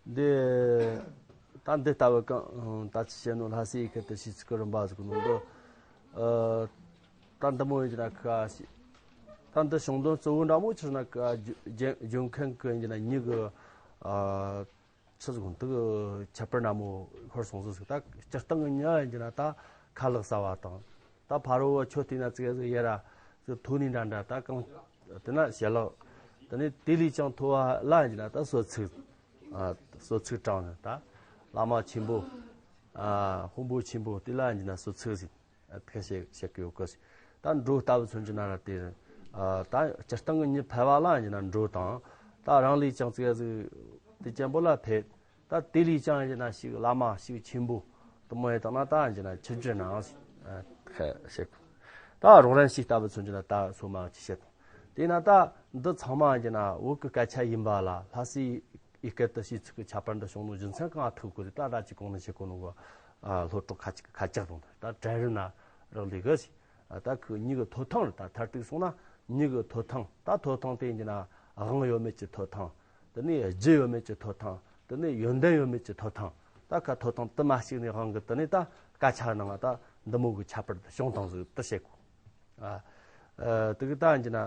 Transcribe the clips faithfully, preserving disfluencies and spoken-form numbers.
འདི་ད་འདི་ལྟ་བུ་གང་ད་ཅི་བཤད་ནོ། ལྷ་སའི་ཡི་གེ་དུ་ཞེས་ཚིག་གི་རིམ་པ་ཟིག་ནོ་འདི། ཨ་ད་འདི་མོ་ཡིན་གྱི་ན་ཁ་ཤས། ད་འདི་ཤོང་དོན་གཙོ་བོ་འདྲ་མོ་ཆི་ན་ཁ་ལྗོན་ཁན་གི་ཡིན་གྱི་ན་མྱི་གི་ཨ་ཆི་ཟིག་འདི་གི་ཁྱད་པར་འདྲ་མོ་ཤོར་སོང་ཟིག་ཟིག་ད་སྤྱིར་བཏང་གི་མྱི་ཡིན་གྱི་ན་ད་ཁ་ལག་ཟ་བ་དང་། ད་ཕ་རོལ་བོ་ཆོས་བལྟས་ན་ཙིག་ཟིག་ཡེ་ར་ཟིག་མཐོ་ནི་འདྲ་འདྲ། ད་གང་དེ་ན་ཞལ་ལག་དེ་ནས་དེ་ལས་ཀྱང་མཐོ་བ་ལ་ཡིན་གྱི་ན་ད་གསོལ་ཚིགས། ཨ་གསོལ་ཚིགས་དྲངས་ནས་ད་བླ་མ་ཆེན་པོ། ཨ་དཔོན་པོ་ཆེན་པོ་དེ་ལ་ཡིན་གྱི་ན་གསོལ་ཚིགས་ཟིག་ཨ་ཁ་ཤས་བཤད་གི་ཡོད་གི། ད་འགྲོ་ལྟ་བུ་མཚོན་གྱི་ན་ར་དེ་ཨ་ད་སྤྱིར་བཏང་གི་མྱི་ཕལ་བ་ལ་ཡིན་གྱི་ན་འགྲོ་དང་། ད་རང་ལས་ཀྱང་ཙིག་ཟིག་དེ་ཅན་པོ་ལ་ཕལ། ད་དེ་ལས་ཀྱང་ཡིན་གྱི་ན་ཞིག་བླ་མ་ཞིག་ཆེན་པོ་དུ་མོ་ཡི་དང་ན་ད་ཡིན་གྱི་ན་ཆི་ཅི་ནང་ཨ་ཁ་ཤས་གི། ད་རོགས་རམ་ཞིག་ལྟ་བུ་མཚོན་གྱི་ན་ད་སོ་མ་ཅི་བཤད་དང་། དེས་ན་ད་འདི་ཚང་མ་ཡིན་གྱི་ན་བོད་ཀྱི་སྐད་ཆ་ཡིན་པ་ལ་ལྷ་སའི་ཡི་གེ་དུ་ཞེས་ཚིག་གི་ཁྱད་པར་འདི་བྱུང་ནོ་རྒྱུ་མཚན་གང་ཐུག་གི་རེད། ད་ད་ཅི་གོང་ནས་བཤད་གོ་ནོ་གི་ཨ་སློབ་གྲོགས་ཁ་ཅིག་ཁ་ཅག་དང་ད་གྲལ་རིམ་ན་རག་ལས་གི་ཞིག་ཨ་ད་ཁོ་མྱི་གི་ཐོབ་ཐང་རེད། ད་མཐར་གཏུགས་སོང་ན་མྱི་གི་ཐོབ་ཐང་། ད་ཐོབ་ཐང་དེ་ཡིན་གྱི་ན་དབང་ཡོད་མེད་ཀྱི་ཐོབ་ཐང་། དེ་ནས་རྒྱུ་ཡོད་མེད་ཀྱི་ཐོབ་ཐང་། དེ་ནས་ཡོན་ཏན་ཡོད་མེད་ཀྱི་ཐོབ་ཐང་། ད་ཁ་ཐོབ་ཐང་དུ་མ་གཅིག་ནས་དབང་གི་དེ་ནས་ད་སྐད་ཆ་ནང་ད་འདི་མོ་གི་ཁྱད་པར་དུ་བྱུང་དང་ཟིག་དུ་བཤད་གོ། ཨ་ཨ་དེ་གི་ད་ཡིན་གྱི་ན་ཨ་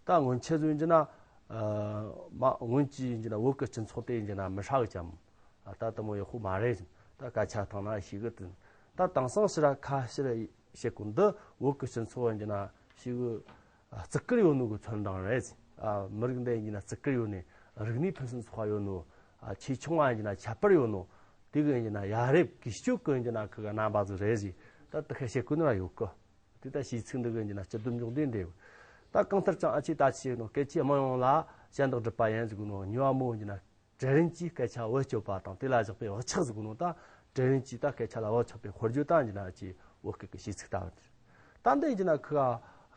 ད་སྔོན་ཆད་ཟིག་ཡིན་གྱི་ན་ཨ་མ་སྔོན་གྱི་ཡིན་གྱི་ན་བོད་ཀྱི་སྤྱི་ཚོགས་དེ་ཡིན་གྱི་ན་མི་ཧྲ་གི་ཅམ། ཨ་ད་དུ་མོ་ཡག་པོ་མ་རེད། ད་སྐད་ཆ་བཏང་ན་ཞིག་གི་དེ་ད་དེང་སང་ཕྱིར་ར་ཁ་ཕྱིར་བཤད་གོ། འདི་བོད་ཀྱི་སྤྱི་ཚོགས་ཡིན་གྱི་ན་ཞིག་གི་བརྩི་བཀུར་ཡོད་ནོ་གི་མཚོན་དང་རེད། ཨ་མི་རིགས་འདི་ཡིན་གྱི་ན་བརྩི་བཀུར་ཡོད་ནི། རིག་གནས་ཕུན་སུམ་ཚོགས་པ་ཡོད་ནོ། ཨ་ཆེ་ཆུང་བ་ཡིན་གྱི་ན་ཁྱད་པར་ཡོད་ནོ། དེ་གི་ཡིན་གྱི་ན་ཡ་རབས་གུས་སྤྱོད་གི་ཡིན་གྱི་ན་ཁི་གི་རྣམ་པ་ཟིག་རེད་ཟིག་ད་དེ་ཁ་བཤད་གོ་ནི་ར་ཡོད་གི། དེ་ད་ཞེས་ཚིག་འདི་གི་ཡིན་གྱི་ན་སྤྱི་བསྡོམས་འཇོག་འདི་འདེབས། ད་གང་ལྟར་ཀྱང་ཨ་ཅེ་ད་ཅི་ནོ་སྐད་ཆའི་དམངས་ཡོངས་ལ་ཞལ་འདེགས་སྒྲུབ་པ་ཡིན་ཟིག་གོ་ནོ་ཉི་བ་མོ་ཡིན་གྱི་ན། གྲལ་རིམ་གྱིས་སྐད་ཆ་བེད་སྤྱོད་པ་དང་དེ་ལ་བཞག་པའི་བག་ཆགས་ཟིག་གོ་ནོ། ད་གྲལ་རིམ་གྱིས་ད་སྐད་ཆ་ལ་བག་ཆགས་པའི་དཔེར་བརྗོད་ད་ཡིན་གྱི་ན་ཅི་བོད་སྐད་ཀྱི་ཞེས་ཚིག་ལྟ་བུ་དེ། ད་འདི་ཡིན་གྱི་ན་ཁི་ག་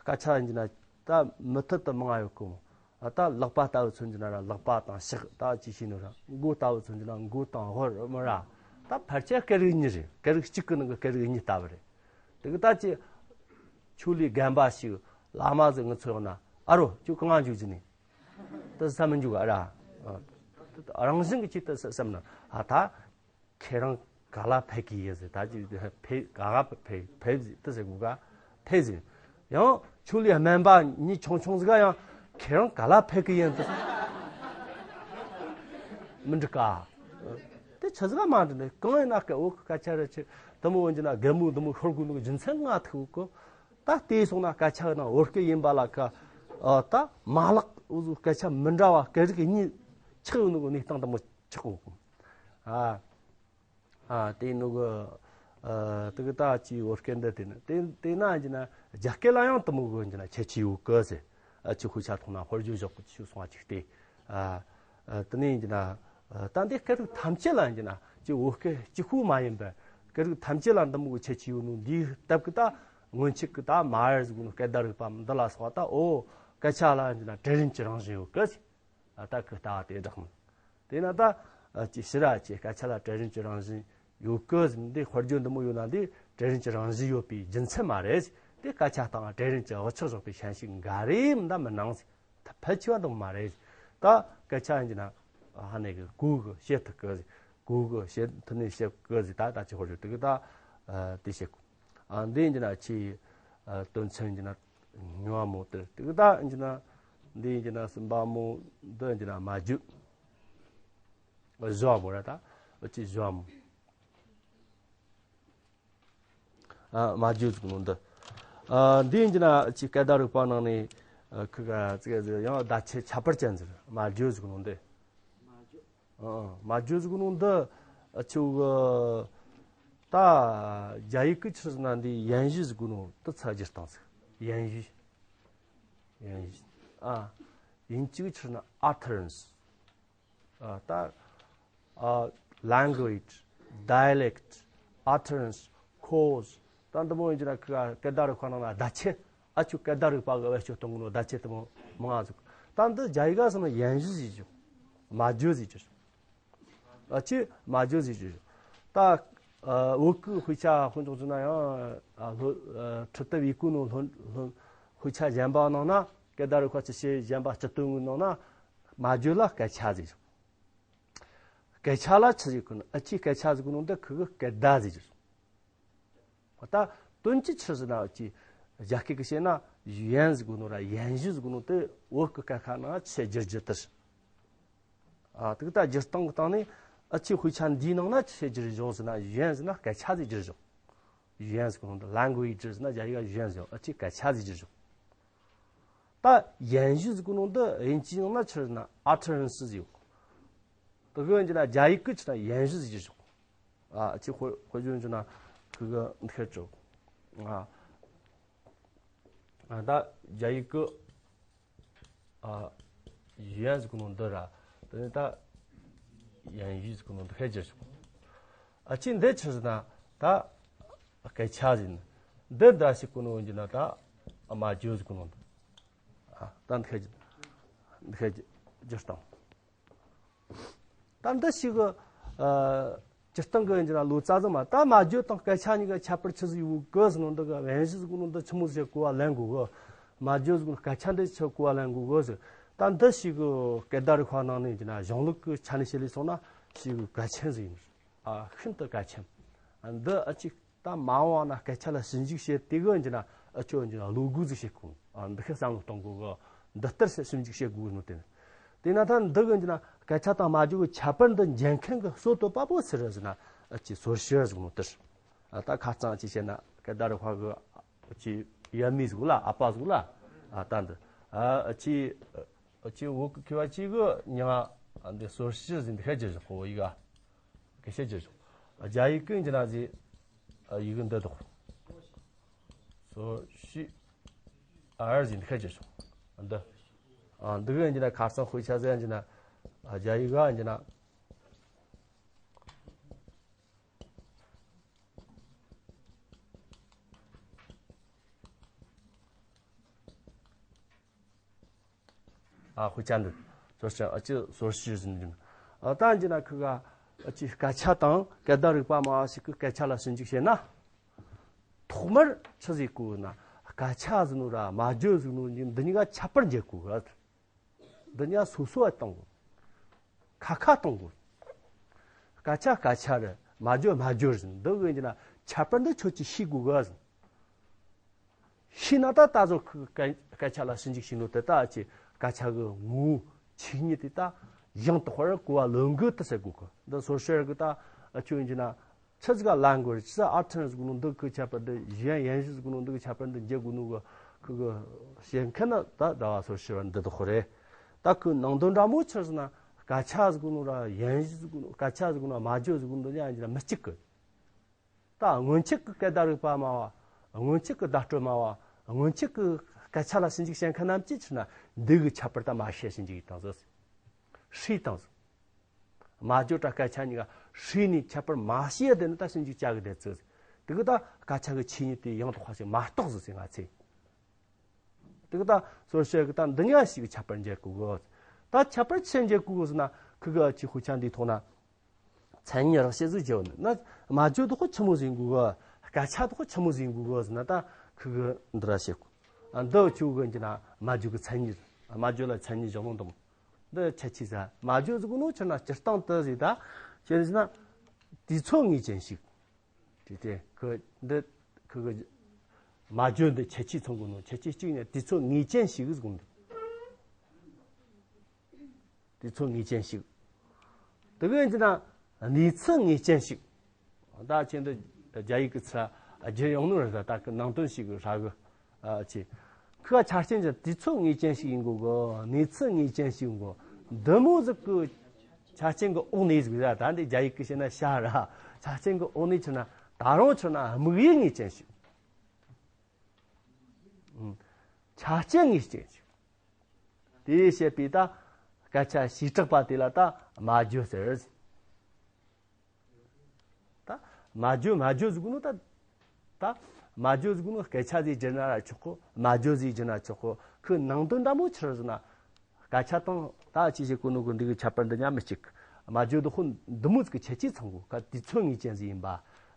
སྐད་ཆ་ཡིན་གྱི་ན་ད་མུ་མཐུད་དུ་མང་ང་ཡོད་གོ། ཨ་ད་ལག་པ་ལྟ་བུ་མཚོན་གྱི་ན་ར་ལག་པ་དང་ཕྱག་ད་ཅི་ཤེས་ནོ་ར། མགོ་ལྟ་བུ་མཚོན་གྱི་ན་མགོ་དང་ཧོར་མོ་ར། ད་ཕལ་ཆེར་སྐད་རིགས་གཉིས་རེད། སྐད་རིགས་གཅིག་གི་ནང་གི་སྐད་རིགས་གཉིས་ལྟ་བུ་རེད། དེ་གི་ད་ཅི་ཆོས་ལས་རྒན་པ་ཞིག་བླ་མ་ཟིག་ངི་ཚོ་ཡོང་ན་ཨ་རོ་ཁྱོད་གང་ང་འཇུག་གི་ནི། དེ་ས་མི་འཇུག་ཨ་ར། རང་བཞིན་གྱི་ཆེད་དུ་བསམ་ན་ཨ་ད་ཁྱེད་རང་ག་ལ་ཕེབས་ཀྱི་ཡིན་ཟེར། ད་ཅི་ཕེབས་ག་ག་ཕེབས་ཕེབས་ཟེར་དེ་ཟེར་གོ་ག་ཕེབས་ཟེར། ཡང་ཆོས་ལས་དམན་པ་མྱི་ཆུང་ཆུང་ཟིག་ག་ཡང་ཁྱེད་རང་ག་ལ་ཕེབས་ཀྱི་ཡིན་དེ་མི་འགྲིག་ག་དེ་ཆི་ཟིག་ག་མ་འགྲིག་ནས་གང་ཡིན་ན་སྐད་འོག་གི་སྐད་ཆ་རེ་ཆེ་དུ་མོ་འོན་གྱི་ན་རྒན་མོ་དུ་མོ་ཤོར་དགོས་ནོ་གི་རྒྱུ་མཚན་ང་ཐུག་གོ། ད་དེ་སོང་ན་སྐད་ཆ་ནང་བོད་སྐད་ཡིན་པ་ལ་ཁ་ཨ་ད་མ་ལག་འུ་ཟུ་སྐད་ཆ་མི་འདྲ་བ་སྐད་རིགས་གཉིས་ཆགས་ཡོད་ནོ་གི་གནས་སྟངས་དུ་མོ་ཆགས་གོ་གོ། ཨ་ཨ་དེ་ནོ་གི་ཨ་དེ་གི་ད་ཅི་བོད་སྐད་འདི་དེ་ནི་དེ་དེ་ན་ཡིན་ན་རྒྱ་སྐད་ལ་ཡང་དུ་མོ་གི་ཡིན་ན་ཁྱད་ཆོས་ཡོད་གི་ཟེར། ཨ་ཅི་ཁོ་ཆ་ཐོང་ན་དཔེར་བརྗོད་བཞག་གི་ཆུ་སོང་བ་ཅིག་སྟེ། ཨ་ཨ་དེ་ནས་ཡིན་ན་ཨ་ད་འདི་སྐད་རིགས་ཐམས་ཅད་ལ་ཡིན་ན་ཅི་བོད་སྐད་གཅིག་པུ་མ་ཡིན་པར་སྐད་རིགས་ཐམས་ཅད་ལ་འདི་མོ་གི་ཁྱད་ཆོས་ཡོད་ནོ་འདིའི་སྟབས་ཀྱིས་ད་སྔོན་ཆད་ཀྱི་ད་མ་ཧར་ཟིག་ནོ་སྐད་བརྡ་རིག་པ་འདི་ལ་སོགས་པ་ད་ཨོ་སྐད་ཆ་ལ་ཡིན་ན་གྲལ་རིམ་གྱི་རང་བཞིན་ཡོད་གི་ཟེར། ཨ་ད་ཁི་ལྟ་བ་དེ་བསྒྲགས་མོད། དེས་ན་ད་ཨ་ཅི་ཕྱི་ར་ཅི་སྐད་ཆ་ལ་གྲལ་རིམ་གྱི་རང་བཞིན་ཡོད་གི་ཟེར། འདི་དཔེར་བརྗོད་འདི་མོ་ཡོད་ན་འདི་གྲལ་རིམ་གྱི་རང་བཞིན་ཡོད་པའི་རྒྱུ་མཚན་མ་རེད། དེ་སྐད་ཆ་སྟེང་གྲལ་རིམ་གྱི་བག་ཆགས་བཞག་པའི་ཞན་ཞིག་འགའ་རེ་མི་འདྲ་མི་སྣང་ཟེར། ད་ཕལ་ཆེ་བ་འདི་མ་རེད། ད་སྐད་ཆ་ཡིན་གྱི་ན་ཧ་ནས་གི་གོ་གི་བཤད་ཐུབ་གི་ཟེར། གོ་གི་བཤད་ཐུབ་ནས་བཤད་གི་ཟེར། ད་ད་ཅི་དཔེར་བརྗོད་དེ་གི་ད་ཨ་དེ་བཤད་གོ། ཨ་འདི་ཡིན་གྱི་ན་ཆི་ཨ་དོན་ཚན་ཡིན་གྱི་ན་ཉུང་བ་མོ་དེ་དེ་གི་ད་ཡིན་གྱི་ན་འདི་ཡིན་གྱི་ན་གསུམ་པ་མོ་འདི་ཡིན་གྱི་ན་མ་བརྗོད། བཞི་བ་མོ་ར་ད་ཨ་ཅི་བཞི་བ་མོ། ཨ་མ་བརྗོད་ཟེར་གོ་ནོ་འདི། ཨ་འདི་ཡིན་གྱི་ན་ཅི་སྐད་བརྡ་རིག་པ་ནང་ནས་ཨ་ཁི་ག་ཙི་ག་ཟེར་ཡང་བརྡ་ཆད་ཁྱད་པར་ཅན་ཟེར། མ་བརྗོད་ཟེར་གོ་ནོ་འདི། ཨ་མ་བརྗོད་ཟེར་གོ་ནོ་འདི་ཨ་ཆི་གི་ད་རྒྱ་ཡིག་གི་ཕྱིར་ན་འདི་ཡན་ཞུ་ཟེར་གོ་ནོ་འདི་ཚ་རྒྱུ་སྟངས་ཟེར། ཡན་ཞུ། ཡན་ཞུ། ཨ་དབྱིན་ཇི་གི་ཕྱིར་ན་utterance། ཨ་ད་ཨ་language, dialect, utterance, cause། ད་འདི་མོ་ཡིན་གྱི་ན་ཁི་ག་སྐད་བརྡ་རིག་པ་ནང་ན་བརྡ་ཆད། ཨ་ཆུ་སྐད་བརྡ་རིག་པ་གི་བེད་སྤྱོད་གཏོང་གི་ནོ་བརྡ་ཆད་དུ་མོ་མང་ང་ཟིག་ད་འདི་རྒྱ་ཡིག་ག་སོང་ན་ཡན་ཞུ་ཟེར་རྒྱུ། མ་བརྗོད་ཟེར་རྒྱུ། ཨ་ཆི་མ་བརྗོད་ཟེར་རྒྱུ། ད་ཨ་བོད་ཀྱི་དཔེ་ཆ་དཔེ་འཇོག་བྱུང་ན་ཡང་ཨ་ལྷོ་ཨ་ཁྲི་ལྟ་བའི་གོ་ནོ་ལྷོ་ལྷོ་དཔེ་ཆ་གཞན་པ་ནང་ན་སྐད་བརྡ་རིག་པ་ཅི་བྱེད་གཞན་པ་སྤྱི་དོན་གི་ནང་ན་མ་བརྗོད་ལ་སྐད་ཆ་ཟེར་རྒྱུ། སྐད་ཆ་ལ་ཆི་ཟེར་གོ་ནོ། ཨ་ཅེ་སྐད་ཆ་ཟེར་གོ་ནོ་འདི་ཁུ་གི་སྐད་བརྡ་ཟེར་གྱི་རེད། ད་དོན་གྱི་ཆི་ཟེར་ན་ཨ་ཅེ་རྒྱ་སྐད་གི་བཤད་ན་ཡན་ཟེར་གོ་ནོ་ར་ཡན་ཞུ་ཟེར་གོ་ནོ་དེ་བོད་གི་སྐད་ཁ་ནང་ཆི་བསྒྱུར་རྒྱུ་དེ་རེད། ཨ་དེ་གི་ད་སྒྱུར་སྟངས་གི་སྟེང་ནས་ཨ་ཅེ་དཔེ་ཆ་འདིའི་ནང་ན་ཆི་བསྒྱུར་བཞག་ཟེར་ན་ཡན་ཟེར་ན་སྐད་ཆ་ཟེར་བསྒྱུར་བཞག་ཡན་ཟེར་གོ་ནོ་འདི་language ཟེར་ན་རྒྱ་ཡིག་ག་ཡན་ཟེར། ཨ་ཅེ་སྐད་ཆ་ཟེར་བསྒྱུར་བཞག་ད་ཡན་ཞུ་ཟེར་གོ་ནོ་འདི་དབྱིན་ཇིའི་ནང་ན་ཆི་ཟེར་ན་utterance ཟེར་ཡོད། དེ་གི་ཡིན་གྱི་ན་རྒྱ་ཡིག་གི་ཆི་ན་ཡན་ཞུ་ཟེར་གྱི་ཞོག་ཨ་ཅེ་དཔེ་དཔེ་བརྗོད་ཡིན་གྱི་ན་ཁུ་གི་འདི་ཁ་ཅོག་ཨ་ཨ་ད་རྒྱ་ཡིག་གི་ཨ་ཡན་ཟེར་གོ་ནོ་འདི་ར། དེ་ནས་ད་ཡན་ཞུ་ཟེར་གོ་ནོ་འདི་ཁ་ཅོག་ཨ་ཅེ་འདི་ཆི་ཟེར་ན་ད་སྐད་ཆ་ཟེར་ན། འདི་འདྲ་ཞིག་གོ་ནོ་ཡིན་གྱི་ན་ད་སྨྲ་བརྗོད་ཟེར་གོ་ནོ་འདི། ཨ་ད་འདི་ཁ་ཅོག་འདི་ཁ་ཅོག་སྟངས། ད་འདི་ཞིག་གི་ཨ་སྤྱིར་བཏང་གི་ཡིན་གྱི་ན་ལོ་ཙཱ་ཙམ་མ། ད་སྨྲ་བརྗོད་དང་སྐད་ཆ་གཉིས་ཀ་ཁྱད་པར་ཆི་ཟིག་ཡོད་གི་ཟེར་ནོ་འདི་གི་དབྱིན་ཞུ་ཟེར་གོ་ནོ་འདི་ཆི་མོ་ཟིག་གོ་བ་ལེན་དགོས་གི། སྨྲ་བརྗོད་ཟེར་གོ་ནོ་སྐད་ཆ་འདི་ཆི་གོ་བ་ལེན་དགོས་གི་ཟེར། ད་འདི་ཞིག་གི་སྐད་བརྡ་རིག་པ་ནང་ནས་ཡིན་གྱི་ན་གཞུང་ལུགས་ཀྱི་ཆ་ནས་བཤད་ལས་སོང་ན་ཞིག་གི་གལ་ཆེན་ཟིག་ཡིན། ཨ་ཤིན་ཏུ་གལ་ཆེན། འདི་ཨ་ཅིག་ད་མ་འོངས་ན་སྐད་ཆ་ལ་ཞིབ་འཇུག་བྱེད་དུས་གི་ཡིན་གྱི་ན་ཨ་ཅོ་ཡིན་གྱི་ན་བློ་སྒོ་ཟིག་བྱེད་དགོས། ཨ་འདི་ཁ་བསམ་བློ་གཏོང་དགོས་གི། འདི་ལྟར་ཞིབ་འཇུག་བྱེད་དགོས་གི་ནོ་དེ། དེས་ན་ད་འདི་གི་ཡིན་གྱི་ན་སྐད་ཆ་དང་སྨྲ་བརྗོད་ཀྱི་ཁྱད་པར་འདི་འཇལ་མཁན་གི་སྲོལ་བཏོད་པ་པོ་སུ་རེད་ཟེར་ན་ཨ་ཅེ་སོར་ཤེར་ཟེར་གོ་ནོ་དེ་རེད། ཨ་ད་ཁ་རྩང་ཅིག་བཤད་ན་སྐད་བརྡ་རིག་པ་གི་ཨ་ཅེ་ཡབ་མེས་ཟིག་ལ་ཨ་ཕ་ཟིག་ལ་ཨ་ད་འདི་ཨ་ཅེ་ཨ་ཅེ་བོད་ཀྱི་མཁས་པ་ཅིག་གི་མྱིང་ང་འདི་སོར་ཤེར་ཟེར་འདི་ཁ་ཅིག་ཟེར་གོ་ཡི་ག་སྐད་བཤད་རྒྱུ་བྱུང་། རྒྱ་ཡིག་གི་འཇི་ན་ཟེ། ཡིག་འདི་དོག་སོ་ཤི་ཨར་ཟིན་ཁ་རྒྱུ་བྱུང་། འདི། འདི་གི་འཇི་ན་ཁ་སང་དཔེ་ཆ་ཟེར་འཇི་ན། རྒྱ་ཡིག་ག་འཇི་ན། ཨ་དཔེ་ཆ་འདི་སོར་ཤེར་ཨ་ཅེ་སོར་ཤེར་ཟིན་འདི། ཨ་ད་འཇི་ན་ཁི་ག་ཨ་ཅེ་སྐད་ཆ་དང་སྐད་བརྡ་རིག་པ་མ་ཞིག་གི་སྐད་ཆ་ལ་ཞིབ་འཇུག་བྱས་ན། ཐོག་མར་ཆི་ཟིག་གོ་ན་སྐད་ཆ་ཟིག་ནོ་ར་སྨྲ་བརྗོད་ཟིག་ནོ་འདི་གཉིས་ཀ་ཁྱད་པར་འབྱེད་དགོས་གི། འདི་གཉིས་ཀ་སོ་སོ་བ་གཏོང་དགོས། ཁ་ཁ་གཏོང་དགོས། སྐད་ཆ་སྐད་ཆ་རེད། སྨྲ་བརྗོད་སྨྲ་བརྗོད་ཟིན་འདི་གི་འཇི་ན་ཁྱད་པར་འདི་ཁྱོད་ཀྱིས་ཤེས་དགོས་གི་ཟིན། ཤེས་ན་ད་ད་གཟོད་ཁི་སྐད་སྐད་ཆ་ལ་ཞིབ་འཇུག་བྱེད་ནོ་དེ་ད་ཨ་ཅེ་སྐད་ཆ་གི་ངོ་བོ་ཆོས་ཉིད་དེ་ད་ཡང་དག་པར་གོ་བ་ལོན་གི་དེ་ཟེར་དགོས་གི། འདི་སོར་ཤེར་གི་ད་ཨ་ཁྱོད་འཇི་ན་ཆི་ཟིག་ག་ལན་དགོས་རེད། ཆི་ཟིག་ཨར་ཐན་ཟིག་ནོ་འདི་གི་ཁྱད་པར་འདི་གཞན་ཡན་ཞུ་ཟིག་ནོ་འདི་གི་ཁྱད་པར་འདི་འབྱེད་དགོས་ནོ་གི་ཁི་གི་བཤད་མཁན་ནི་ད་ཟླ་བ་སོར་ཤེར་བ་འདི་དག་ཁོ་རེད། ད་ཁི་ནང་དོན་འདྲ་མོ་ཆི་ཟེར་ན་སྐད་ཆ་ཟིག་ནོ་ར་ཡན་ཞུ་ཟིག་ནོ་སྐད་ཆ་ཟིག་ནོ་སྨྲ་བརྗོད་ཟིག་ནོ་འདི་ཡང་འཇི་ན་མི་གཅིག་གི། ད་སྔོན་ཆད་ཀྱི་སྐད་བརྡ་རིག་པ་སྨྲ་བ། སྔོན་ཆད་ཀྱི་བརྡ་སྤྲོད་སྨྲ་བ། སྔོན་ཆད་ཀྱི་སྐད་ཆ་ལ་ཞིབ་འཇུག་བྱེད་མཁན་རྣམས་ཀྱིས་ཆི་ན་འདི་གི་ཁྱད་པར་ད་མ་ཤེས་ཞིབ་འཇུག་ཡིན་དང་ཟེར། ཧྲི་དང་ཟེར། སྨྲ་བརྗོད་དང་སྐད་ཆ་གཉིས་ཀ་ཧྲི་ནི་ཁྱད་པར་མ་ཤེས་དེ་ནི་ད་ཞིབ་འཇུག་བྱ་གི་དེ་ཚོ་ཟེར། དེ་གི་ད་སྐད་ཆ་གི་ཆོས་ཉིད་དེ་ཡང་དག་པ་ཞིག་མ་རྟོགས་ཟེར་ཟེར་ང་ཚེ། དེ་གི་ད་སོར་ཤེར་གི་ད་འདི་གཉིས་ཀ་ཞིག་གི་ཁྱད་པར་འབྱེད་དགོས་གི། ད་ཁྱད་པར་ཆི་འབྱེད་དགོས་གི་ཟེར་ན་ཁི་གི་ཨ་ཅེ་དཔེ་ཆ་འདིའི་ཐོག་ན། མཚན་ཉིད་རགས་བཤད་ཟིག་བྱེད་ནི་ན། སྨྲ་བརྗོད་དོ་ཁོ་ཆི་མོ་ཟིག་ཡིན་དགོས་གི། སྐད་ཆ་དོ་ཁོ་ཆི་མོ་ཟིག་ཡིན་དགོས་གི་ཟེར་ན་ད་ཁི་གི་འདི་ར་བཤད་དགོས། ཨ་འདི་ཆུ་གི་འཇི་ན་སྨྲ་བརྗོད་ཀྱི་མཚན་ཉིད། སྨྲ་བརྗོད་ལ་མཚན་ཉིད་བཞག་ནོ་འདི་མོ། འདི་ཁྱད་ཆོས་ཟེར། སྨྲ་བརྗོད་ཟེར་གོ་ནོ་ཆི་ན་སྤྱིར་བཏང་དུ་ཟིག་ད་ཁྱེད་ཟེར་ན་དུས་ཚོད་ངེས་ཅན་ཞིག་དེ་དེ་ཁི་འདི་ཁི་གི་སྨྲ་བརྗོད་འདི་ཁྱད་ཆོས་མཚོན་གོ་ནོ་ཁྱད་ཆོས་གཅིག་ནི་དུས་ཚོད་ངེས་ཅན་ཞིག་ཟེར་གོ་འདི། དུས་ཚོད་ངེས་ཅན་ཞིག་དེ་གི་འཇི་ན་གནས་ཚུལ་ངེས་ཅན་ཞིག་ད་ཁྱེད་འདི་རྒྱ་ཡིག་གི་ཚུལ་བསྒྱུར་ཡོང་ནོ་རེད། ད་ད་གི་ནང་དོན་ཞིག་གི་ཧྲ་གི་ཨ་ཆེ། ཁི་ག་ཆ་རྐྱེན་གྱི་དུས་ཚོད་ངེས་ཅན་ཞིག་ཡིན་དགོས་གི། གནས་ཚུལ་ངེས་ཅན་ཞིག་ཡིན་དགོས། འདི་མོ་ཟིག་གི་ཆ་རྐྱེན་གྱི་འོག་ནས་ཟིག་ར། ད་འདི་རྒྱ་ཡིག་གི་བཤད་ན་ཤ་ར། ཆ་རྐྱེན་གྱི་འོག་ནས་ཆི་ན་ད་རུང་ཆི་ན་དམིགས་ཡུལ་ངེས་ཅན་ཞིག་ཨུམ། ཆ་རྐྱེན་ངེས་ཅན་ཞིག་དེ་བཤད་པའི་ད་སྐད་ཆ་བྱེ་བྲག་པ་དེ་ལ་ད་སྨྲ་བརྗོད་ཟེར། ད་སྨྲ་བརྗོད་སྨྲ་བརྗོད་ཟེར་གོ་ནོ་ད། ད་སྨྲ་བརྗོད་ཟེར་གོ་ནོ་སྐད་ཆ་ཟིག་བསྒྱུར་ན་ར་ཆོག་གོ། སྨྲ་བརྗོད་ཟིག་བསྒྱུར་ན་ཆོག་གོ། ཁི་ནང་དོན་འདྲ་མོ་ཆི་རེད་ཟེར་ན། སྐད་ཆ་དང་ད་ཅི་བྱེད་གོ་ནོ་གི་འདི་གི་ཁྱད་པར་འདི་མཉམ་མི་གཅིག་སྨྲ་བརྗོད་དོ་ཁོ་འདི་མོ་ཟིག་གི་ཁྱད་ཆོས་ཚང་གོ། ཁ་དུས་ཚོད་ངེས་ཅན་ཟིག་ཡིན་པ།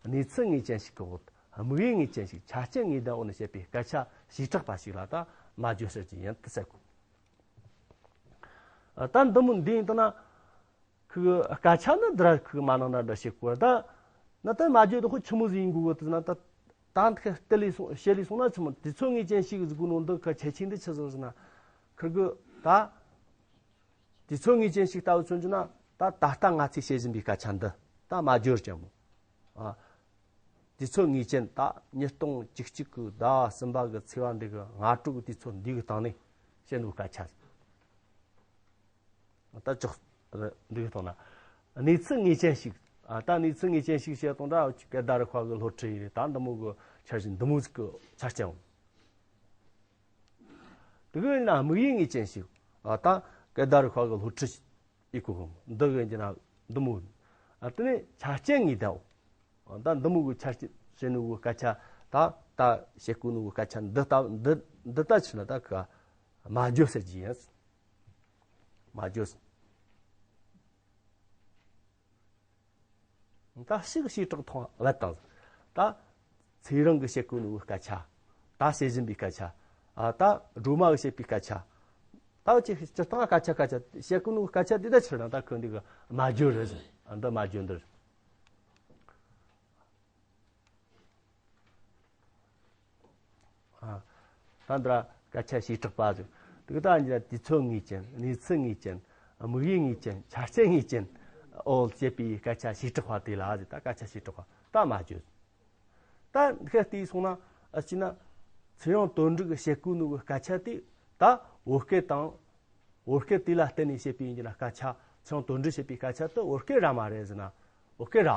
གནས་ཚུལ་ངེས་ཅན་ཞིག་གི་འོག་དམིགས་ཡུལ་ངེས་ཅན་ཞིག་ཆ་རྐྱེན་ངེས་ལྡན་འོག་ནས་བཤད་པའི་སྐད་ཆ་བྱེ་བྲག་པ་ཞིག་ལ་ད་སྨྲ་བརྗོད་ཟེར་གྱི་ཡིན་དུ་ཟེར་གོ། ད་འདི་མོ་འདི་ཡིན་དང་ན། ཁོའི་སྐད་ཆ་ནི་འདི་ར་ཁོའི་མ་ནང་ན་འདྲ་བྱེད་དགོས་ད། ན་ད་མ་བརྗོད་དོ་ཁོ་ཆི་མོ་ཟིག་ཡིན་དགོས་གི་ད་ན་ད། ད་འདི་ཁ་དེ་ལས་སོང་བཤད་ལས་སོང་ན་ཆི་མོ་དུས་ཚོད་ངེས་ཅན་ཞིག་ཟིག་གོ་ནོ་འདི་ཁ་ཁྱད་ཆོས་འདི་ཆི་ཟིག་ཟེར་ན། ཁིར་གི་ད། དུས་ཚོད་ངེས་ཅན་ཞིག་ལྟ་བུ་མཚོན་རྒྱུ་ན་ད་ད་ལྟ་ང་ཚོས་བཤད་བཞིན་པའི་སྐད་ཆ་འདི་ད་མ་བརྗོད་ཀྱང་མོ། ཨ། དུས་ཚོད་ངེས་ཅན་ད་ཉིས་སྟོང་བཅུ་གཅིག་གི་ཟླ་བ་གསུམ་པ་གི་ཚེས་པ་འདི་གི་སྔ་དྲོ་གི་དུས་ཚོད་འདི་གི་སྟེང་ནས་བཤད་ནོ་སྐད་ཆ། ད་ཅོག་འདི་གི་སྟེང་ན། གནས་ཚུལ་ངེས་ཅན་ཞིག་ཨ། ད་གནས་ཚུལ་ངེས་ཅན་ཞིག་བཤད་དང་ད་སྐད་བརྡ་རིག་པ་གི་སློབ་ཁྲིད་ཡིན་རེད། ད་འདི་མོ་གི་འཆར་གཞི་འདི་མོ་ཟིག་གི་ཆ་རྐྱེན། དེ་གི་ཡིན་ན་དམིགས་ཡུལ་ངེས་ཅན་ཞིག་ཨ། ད་སྐད་བརྡ་རིག་པ་གི་སློབ་ཁྲིད་ཡིན་གོ་གི་འདི་གི་ཡིན་ན་འདི་མོ། ཨ། དེ་ནས་ཆ་རྐྱེན་ངེས་བསྡད། ཨ། ད་འདི་མོ་གི་ཆ་རྐྱེན་བཤད་ནོ་གི་སྐད་ཆ་ད་ད་བཤད་གོ་ནོ་གི་སྐད་ཆ་འདི་ལྟ་འདི་འདི་ལྟ་ཆི་ན་ད་གི་མ་བརྗོད་ཟེར་གྱི་ཡིན། མ་བརྗོད། ད་ཞིག་ཞིག་དྲག་ཐོང་བད་དང་། ད་ཚེ་རིང་གི་བཤད་གོ་ནོ་གི་སྐད་ཆ། ད་བཤད་བཞིན་པའི་སྐད་ཆ། ཨ། ད་སྒྲོལ་མ་གི་བཤད་པའི་སྐད་ཆ། ད་ཅི་སྤྱིར་བཏང་སྐད་ཆ་སྐད་ཆ་བཤད་གོ་ནོ་གི་སྐད་ཆ་དེ་ད་ཕྱིར་ན་ད་ཁོ་འདི་གི་མ་བརྗོད་རེད་ཟེར། ཨ། འདི་མ་བརྗོད་འདིར། ཨ། ད་འདི་ར་སྐད་ཆ་བྱེ་བྲག་པ་ཟིག་དེ་ད་འདི་ར་དུས་ཚོད་ངེས་ཅན། གནས་ཚུལ་ངེས་ཅན། དམིགས་ཡུལ་ངེས་ཅན། ཆ་རྐྱེན་ངེས་ཅན། འོ་བྱེད་པའི་སྐད་ཆ་བྱེ་བྲག་པ་དེ་ལ་ཟིག་ད་སྐད་ཆ་བྱེ་བྲག་པ་ད་མ་བརྗོད། ད་འདི་ཁ་བལྟས་སོང་ན་ཨ་ཅི་ན་ཚེ་རིང་དོན་འགྲུབ་ཀྱི་བཤད་གོ་ནོ་གི་སྐད་ཆ་དེ་ད་བོད་སྐད་དང་། བོད་སྐད་དེ་ལ་བརྟེན་ནས་བཤད་པའི་ཡིན་གྱི་ན་སྐད་ཆ། ཚེ་རིང་དོན་འགྲུབ་བཤད་པའི་སྐད་ཆ་དེ་བོད་སྐད་ར་མ་རེད་ཟེར་ན་བོད་སྐད་ར།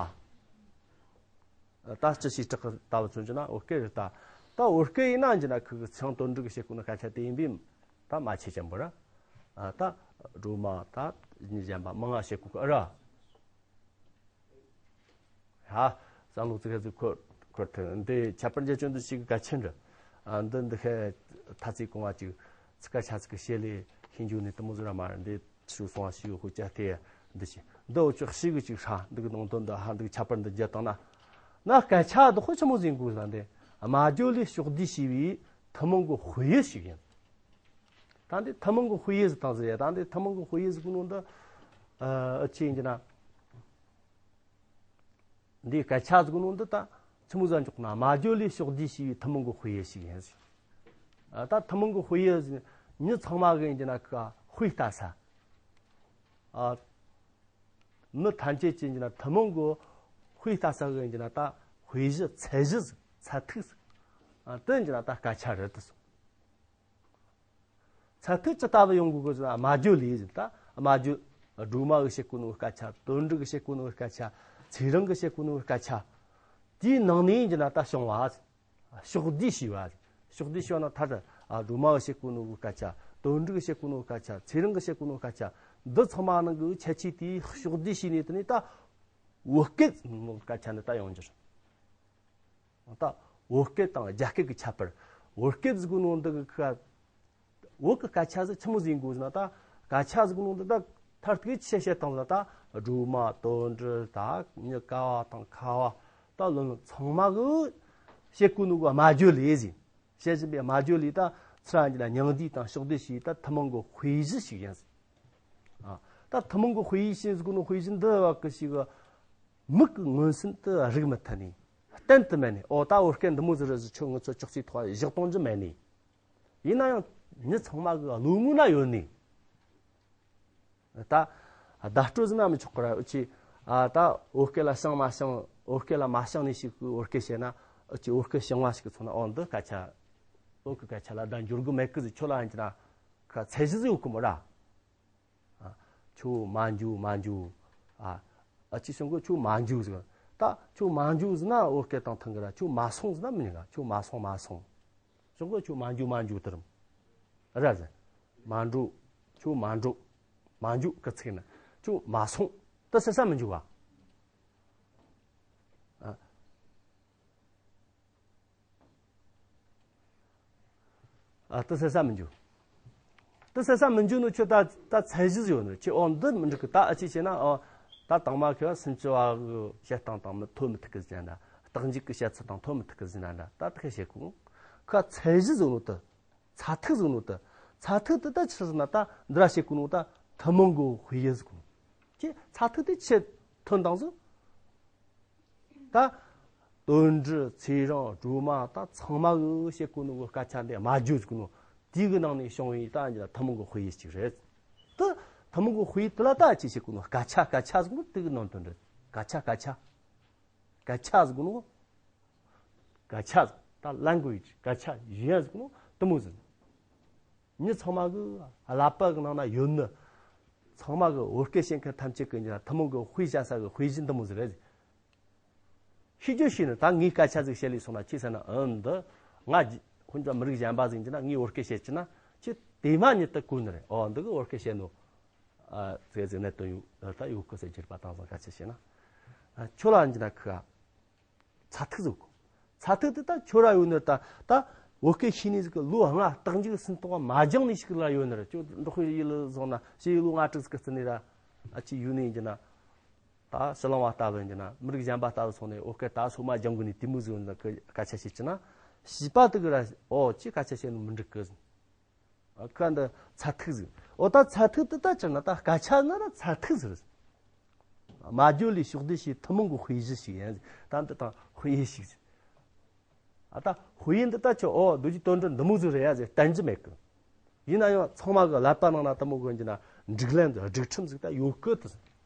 ད་སྤྱི་ཞིག་དྲག་ལྟ་བུ་མཚོན་རྒྱུ་ན་བོད་སྐད་རེད་ད། ད་བོད་སྐད་ཡིན་ན་ཡིན་གྱི་ན་ཁོ་གི་ཚེ་རིང་དོན་འགྲུབ་ཀྱི་བཤད་གོ་ནོ་སྐད་ཆ་དེ་ཡིན་པས་ད་མ་ཆེ་ཅན་པོ་ར། ཨ། ད་སྒྲོལ་མ་ད་མྱི་གཞན་པ་མང་ང་བཤད་གོ་གི་ཨ་ར། ཧ། བསམ་བློ་ཙི་ག་ཙི་འཁོར་འཁོར་ཐལ། འདི་ཁྱད་པར་འཇལ་སྤྱོད་འདི་ཞིག་གལ་ཆེན་རེད། ཨ། འདི་འདི་ཁའི་ཐ་ཚིག་གོང་བ་ཅིག་ཚིག་ཁ་ཆ་ཚིག་གི་བཤད་ལས་ཤིན་རྒྱུ་ནི་དུ་མོ་ཟུར་མ་རེད། འདི་ཆུ་སོང་བ་ཞིག་ཡོད་ཁོ་ཅག་དེ་འདི་ཞིག་འདི་འུ་ཅག་ཞིག་གི་ཅིག་ཧྲ་འདི་གི་ནང་དོན་འདི་ཧ་འདི་གི་ཁྱད་པར་འདི་འཇལ་བཏང་ན། ན་སྐད་ཆ་འདི་ཁོ་ཆི་མོ་ཟིག་དགོས་ལ་འདི་སྨྲ་བརྗོད་ལས་ཕྱོགས་བསྡུས་བྱས་པའི་ཐུན་མོང་གི་དཔེ་ཡིག་ཞིག་ཡིན། ད་འདི་ཐུན་མོང་གི་དཔེ་ཡིག་ཟིག་དང་ཟེར་ཡ། ད་འདི་ཐུན་མོང་གི་དཔེ་ཡིག་ཟིག་གི་ནང་འདི་ཨ་ཅི་ཡིན་གྱི་ན། འདིའི་སྐད་ཆ་ཟིག་ནང་འདི་ད་ཆི་མོ་ཟིག་འཇོག་ན་སྨྲ་བརྗོད་ལས་ཕྱོགས་བསྡུས་བྱས་པའི་ཐུན་མོང་གི་དཔེ་ཡིག་ཞིག་ཡིན་ཟིག་ཨ། ད་ཐུན་མོང་གི་དཔེ་ཡིག་ཟིག་མྱི་ཚང་མ་གི་ཡིན་གྱི་ན་ཁ་དཔེ་ལྟ་ས། ཨ། མི་ཐམས་ཅད་ཀྱི་ཡིན་གྱི་ན་ཐུན་མོང་གི་དཔེ་ལྟ་ས་གི་ཡིན་གྱི་ན་ད་དཔེ་གཞི་ཚད་གཞི་ཟིག་ཚད་ཐིག་ཟིག་ཨ། དེ་ཡིན་གྱི་ན་ད་སྐད་ཆ་རེད་དུ་སོང་། ཚད་ཐིག་ཅི་ལྟ་བུ་ཡོང་དགོས་གི་ཟེར་ན་སྨྲ་བརྗོད་ལས་ཟེར། ད་སྨྲ་བརྗོད། སྒྲོལ་མ་གིས་བཤད་གོ་ནོ་སྐད་ཆ། དོན་འགྲུབ་གིས་བཤད་གོ་ནོ་སྐད་ཆ། ཚེ་རིང་གིས་བཤད་གོ་ནོ་སྐད་ཆ། དེའི་ནང་ནས་ཡིན་གྱི་ན་ད་བྱུང་བ། ཕྱོགས་བསྡུས་བྱས་པ། ཕྱོགས་བསྡུས་བྱས་ན་ད་ལྟ་ཨ་སྒྲོལ་མ་གིས་བཤད་གོ་ནོ་སྐད་ཆ། དོན་འགྲུབ་གིས་བཤད་གོ་ནོ་སྐད་ཆ། ཚེ་རིང་གིས་བཤད་གོ་ནོ་སྐད་ཆ། འདི་ཚང་མ་ནང་གི་ཁྱད་ཆོས་དེའི་ཕྱོགས་བསྡུས་བྱས་ནས་དེ་ནས་ད་བོད་སྐད་ནོ་སྐད་ཆ་འདི་ད་ཡོང་རྒྱུ་རེད། ད་བོད་སྐད་དང་རྒྱ་སྐད་ཀྱི་ཁྱད་པར། བོད་སྐད་ཟེར་གོ་ནོ་འདི་གི་ཁ། བོད་ཀྱི་སྐད་ཆ་ཟིག་ཆི་མོ་ཟིག་ཡིན་དགོས་ཟེར་ན་ད། སྐད་ཆ་ཟེར་གོ་ནོ་འདི་ད་མཐར་ཐུག་ཆི་བཤད་བཏང་ཟེར་ན་ད། སྒྲོལ་མ་དོན་འགྲུབ་ད་མྱི་ཀ་བ་དང་ཁ་བ་ད་ལོ་ལོ་ཚང་མ་གི་བཤད་གོ་ནོ་གི་སྨྲ་བརྗོད་ལས་ཟིག་བཤད་བཞིན་པའི་སྨྲ་བརྗོད་ལས་ད་ཚུར་ར་འགྱུར་ན་མྱང་འདས་དང་ཕྱོགས་བསྡུས་ཞེས་ད་ཐུན་མོང་གི་དཔེ་གཞི་ཞིག་ཡིན་ཟིག་ཨ། ད་ཐུན་མོང་གི་དཔེ་ཡིག་ཞེས་ཟེར་གོ་ནོ་དཔེ་གཞི་འདི་བ་གི་ཞིག་མིག་གི་མངོན་སུམ་དུ་རིག་མི་ཐུབ་ནས། གཏན་དུ་མེད་ནས། ཨོ་ད་བོད་སྐད་འདི་མོ་ཟིག་རེད་ཟེར་ཁྱོད་ངུ་ཚོད་ཅོག་ཙེའི་ཐོག་བཞག་གཏོང་རྒྱུ་མེད་ནས། ཡིན་ན་ཡང་མྱི་ཚང་མ་གི་བློ་ངོ་ན་ཡོད་ནས། ད་བརྡ་སྤྲོད་ཟེར་ན་མི་ཆོག་གི་ར། འུ་ཅི་ཨ་ད་བོད་སྐད་ལ་བྱང་མ་བྱང་། བོད་སྐད་ལ་མ་བྱང་ནས་ཞིག་གི་བོད་སྐད་བཤད་ན། འུ་ཅི་བོད་སྐད་བྱང་བ་ཞིག་གི་ཚོ་ན་ཨོ་འདི་སྐད་ཆ་བོད་གི་སྐད་ཆ་ལ་བརྡ་འགྱུར་གི་མེད་གི་ཟེར་ཁྱོད་ལ་ཡིན་གྱི་ན་ཁ་ཚད་གཞི་ཟིག་ཡོད་གི་མོ་ར། ཨ། ཁྱོད་མ་འཇུ་མ་འཇུ། ཨ། ཨ་ཅི་སོང་གི་ཁྱོད་མ་འཇུ་ཟེར། ད་ཁྱོད་མ་འཇུ་ཟེར་ན་བོད་སྐད་དང་མཐུན་གི་ར། ཁྱོད་མ་སོང་ཟེར་ན་མི་ཉན་ག་ཁྱོད་མ་སོང་མ་སོང་། སོང་གི་ཁྱོད་མ་འཇུ་མ་འཇུ་དེ་རམ། ར་ཟེར། མ་འགྲོ། ཁྱོད་མ་འགྲོ། མ་འཇུ་གི་ཚིག་ན་ཁྱོད་མ་སོང་། ད་ཟེར་ས་མི་འཇུ་ག་ཨ། ཨ། དེ་ཟེར་ས་མི་འཇུ། དེ་ཟེར་ས་མི་འཇུ་ནོ་ཁྱོད་ད་ད་ཚད་གཞི་ཟིག་ཡོད་ནོ་ཁྱོད་ཨོ་འདི་མི་འགྲིག་གི་ད་ཨ་ཅི་བྱས་ན་ཨོ་ད་དང་མ་ཁྱོད་སུམ་ཅུ་བ་གི་བཤད་སྟངས་དང་མི་ཐོ་མི་ཐུག་གི་ཟེར་ན་འདྲ། རྟགས་འཇུག་གི་བཤད་ཚུལ་དང་ཐོ་མི་ཐུག་གི་ཟེར་ན་འདྲ། ད་དེ་ཁ་བཤད་གོ་ཁ་ཚད་གཞི་ཟིག་ནོ་དེ། ཚད་ཐིག་ཟིག་ནོ་དེ། ཚད་ཐིག་དེ་ད་ཆི་ཟེར་ན་ད་འདི་ར་བཤད་གོ་ནོ་ད་ཐུན་མོང་གི་དཔེ་ཡིག་ཟིག་གོ། ཁྱེད་ཚ་ཐིག་དེ་ཆི་ཐོན་དང་ཟིག་ད་དོན་འགྲུབ་ཚེ་རིང་སྒྲོལ་མ་ད་ཚང་མ་གི་བཤད་གོ་ནོ་གི་སྐད་ཆ་འདི་སྨྲ་བརྗོད་ཟེར་གོ་ནོ་དེའི་གི་ནང་ནས་བྱུང་བའི་ད་འདི་ཐུན་མོང་གི་དཔེ་ཡིག་ཅིག་རེད། ད་ཐུན་མོང་གི་དཔེ་ཡིག་དེ་ལ་ད་ཅི་བཤད་གོ་ནོ་སྐད་ཆ། སྐད་ཆ་ཟེར་གོ་ནོ་དེ་གི་ནང་དོན་རེད། སྐད་ཆ། སྐད་ཆ། སྐད་ཆ་ཟེར་གོ་ནོ། སྐད་ཆ་ཟེར། ད་language། སྐད་ཆ། ཡུལ་ཡང་ཟེར་གོ་ནོ་དེ་མོ་ཟིག་མི་ཚང་མ་གི་ཀླད་པ་གི་ནང་ན་ཡོད་ནི། ཚང་མ་གི་བོད་སྐད་བཤད་མཁན་ཐམས་ཅད་ཀྱི་འདི་ན་ཐུན་མོང་གི་དཔེ་བཤད་ས་གི་དཔེ་གཞི་འདི་མོ་ཟིག་རེད། ཤེས་རྒྱུ་ཤེས་ནི། ད་ངས་སྐད་ཆ་ཟིག་བཤད་ལས་སོང་ན་ཁྱེད་ཟེར་ན། ཨ་འདི་ང་ཧོན་ཅང་མི་རིགས་གཞན་པ་ཟིག་ཡིན་གྱི་ན། ངས་བོད་སྐད་བཤད་ཀྱི་ན་ཁྱེད་དེ་མ་ཉིད་དུ་གོ་ནི་རེད། ཨོ་འདི་གི་བོད་སྐད་བཤད་ནོ། ཨ་ཟེར་ཟེར་ནས་དོན་ཡོད་ད་ཡོད་གི་ཟེར་གྱི་རེད་པ། དེང་སང་སྐད་ཆ་བཤད་ན། ཨ་ཁྱོད་ལ་ཡིན་གྱི་ན་ཁི་ག་ཚ་ཐིག་ཟིག་གོ། ཚ་ཐིག་དེ་ད་ཁྱོད་ར་ཡོད་ནི་རེད། ད་ད་བོད་སྐད་ཤེས་ནི་ཟིག་གི་ལོ་ལྔ་རྟག་འཇུག་སུན་ཏོང་མ་སྦྱངས་ནི་ཞིག་ལ་ཡོད་ནི་རེད། ཁྱོད་འབྲོག་ཁུལ་ཡུལ་ལ་སོང་ན་ཕྱི་ཡུལ་ལོ་ལྔ་དྲུག་ཟིག་གི་རྩིས་ནི་ར། ཨ་ཅིག་ཡུལ་ནས་ཡིན་གྱི་ན། ད་ཕྱི་གླིང་བ་ལྟ་བུ་ཡིན་གྱི་ན། མི་རིགས་གཞན་པ་ལྟ་བུ་སོང་ནས་བོད་སྐད་ད་སོ་མ་སྦྱང་དགོས་ནི་དེ་མོ་ཟིག་ཡོད་ན། ཁི་སྐད་ཆ་བཤད་ཀྱི་ན་བྱིས་པ་དེ་གི་ར་ཨོ་ཅི་སྐད་ཆ་བཤད་ནི་མི་འགྲིག་གི་ཟེར། ཨ་ཁ་འདི་ཚ་ཐིག་ཟིག་ཨོ་ད་ཚ་ཐིག་དེ་ད་ཅི་ན་ད་སྐད་ཆ་ན་ར་ཚ་ཐིག་ཟིག་རེད། སྨྲ་བརྗོད་ལས་ཕྱོགས་བསྡུས་བྱས་ཐུན་མོང་གི་དཔེ་གཞི་ཞིག་ཡིན། ད་འདི་དང་དཔེ་ཡིག་ཞིག་ཟེར། ཨ་ད་དཔེ་ཡིག་འདི་ད་ཁྱོད་ཨོ་རྡོ་རྗེ་དོན་གྲུབ་འདི་མོ་ཟིག་རེད་ཡ་ཟེར་བསྟན་རྒྱུ་མེད་གི། ཡིན་ན་ཡང་ཚང་མ་གི་ཀླད་པ་ནང་ན་དེ་མོ་གི་ཡིན་གྱི་ན་སྒྲིག་ལམ་ཟིག་སྒྲིག་ཁྲིམས་ཟིག་ད་ཡོད་གི།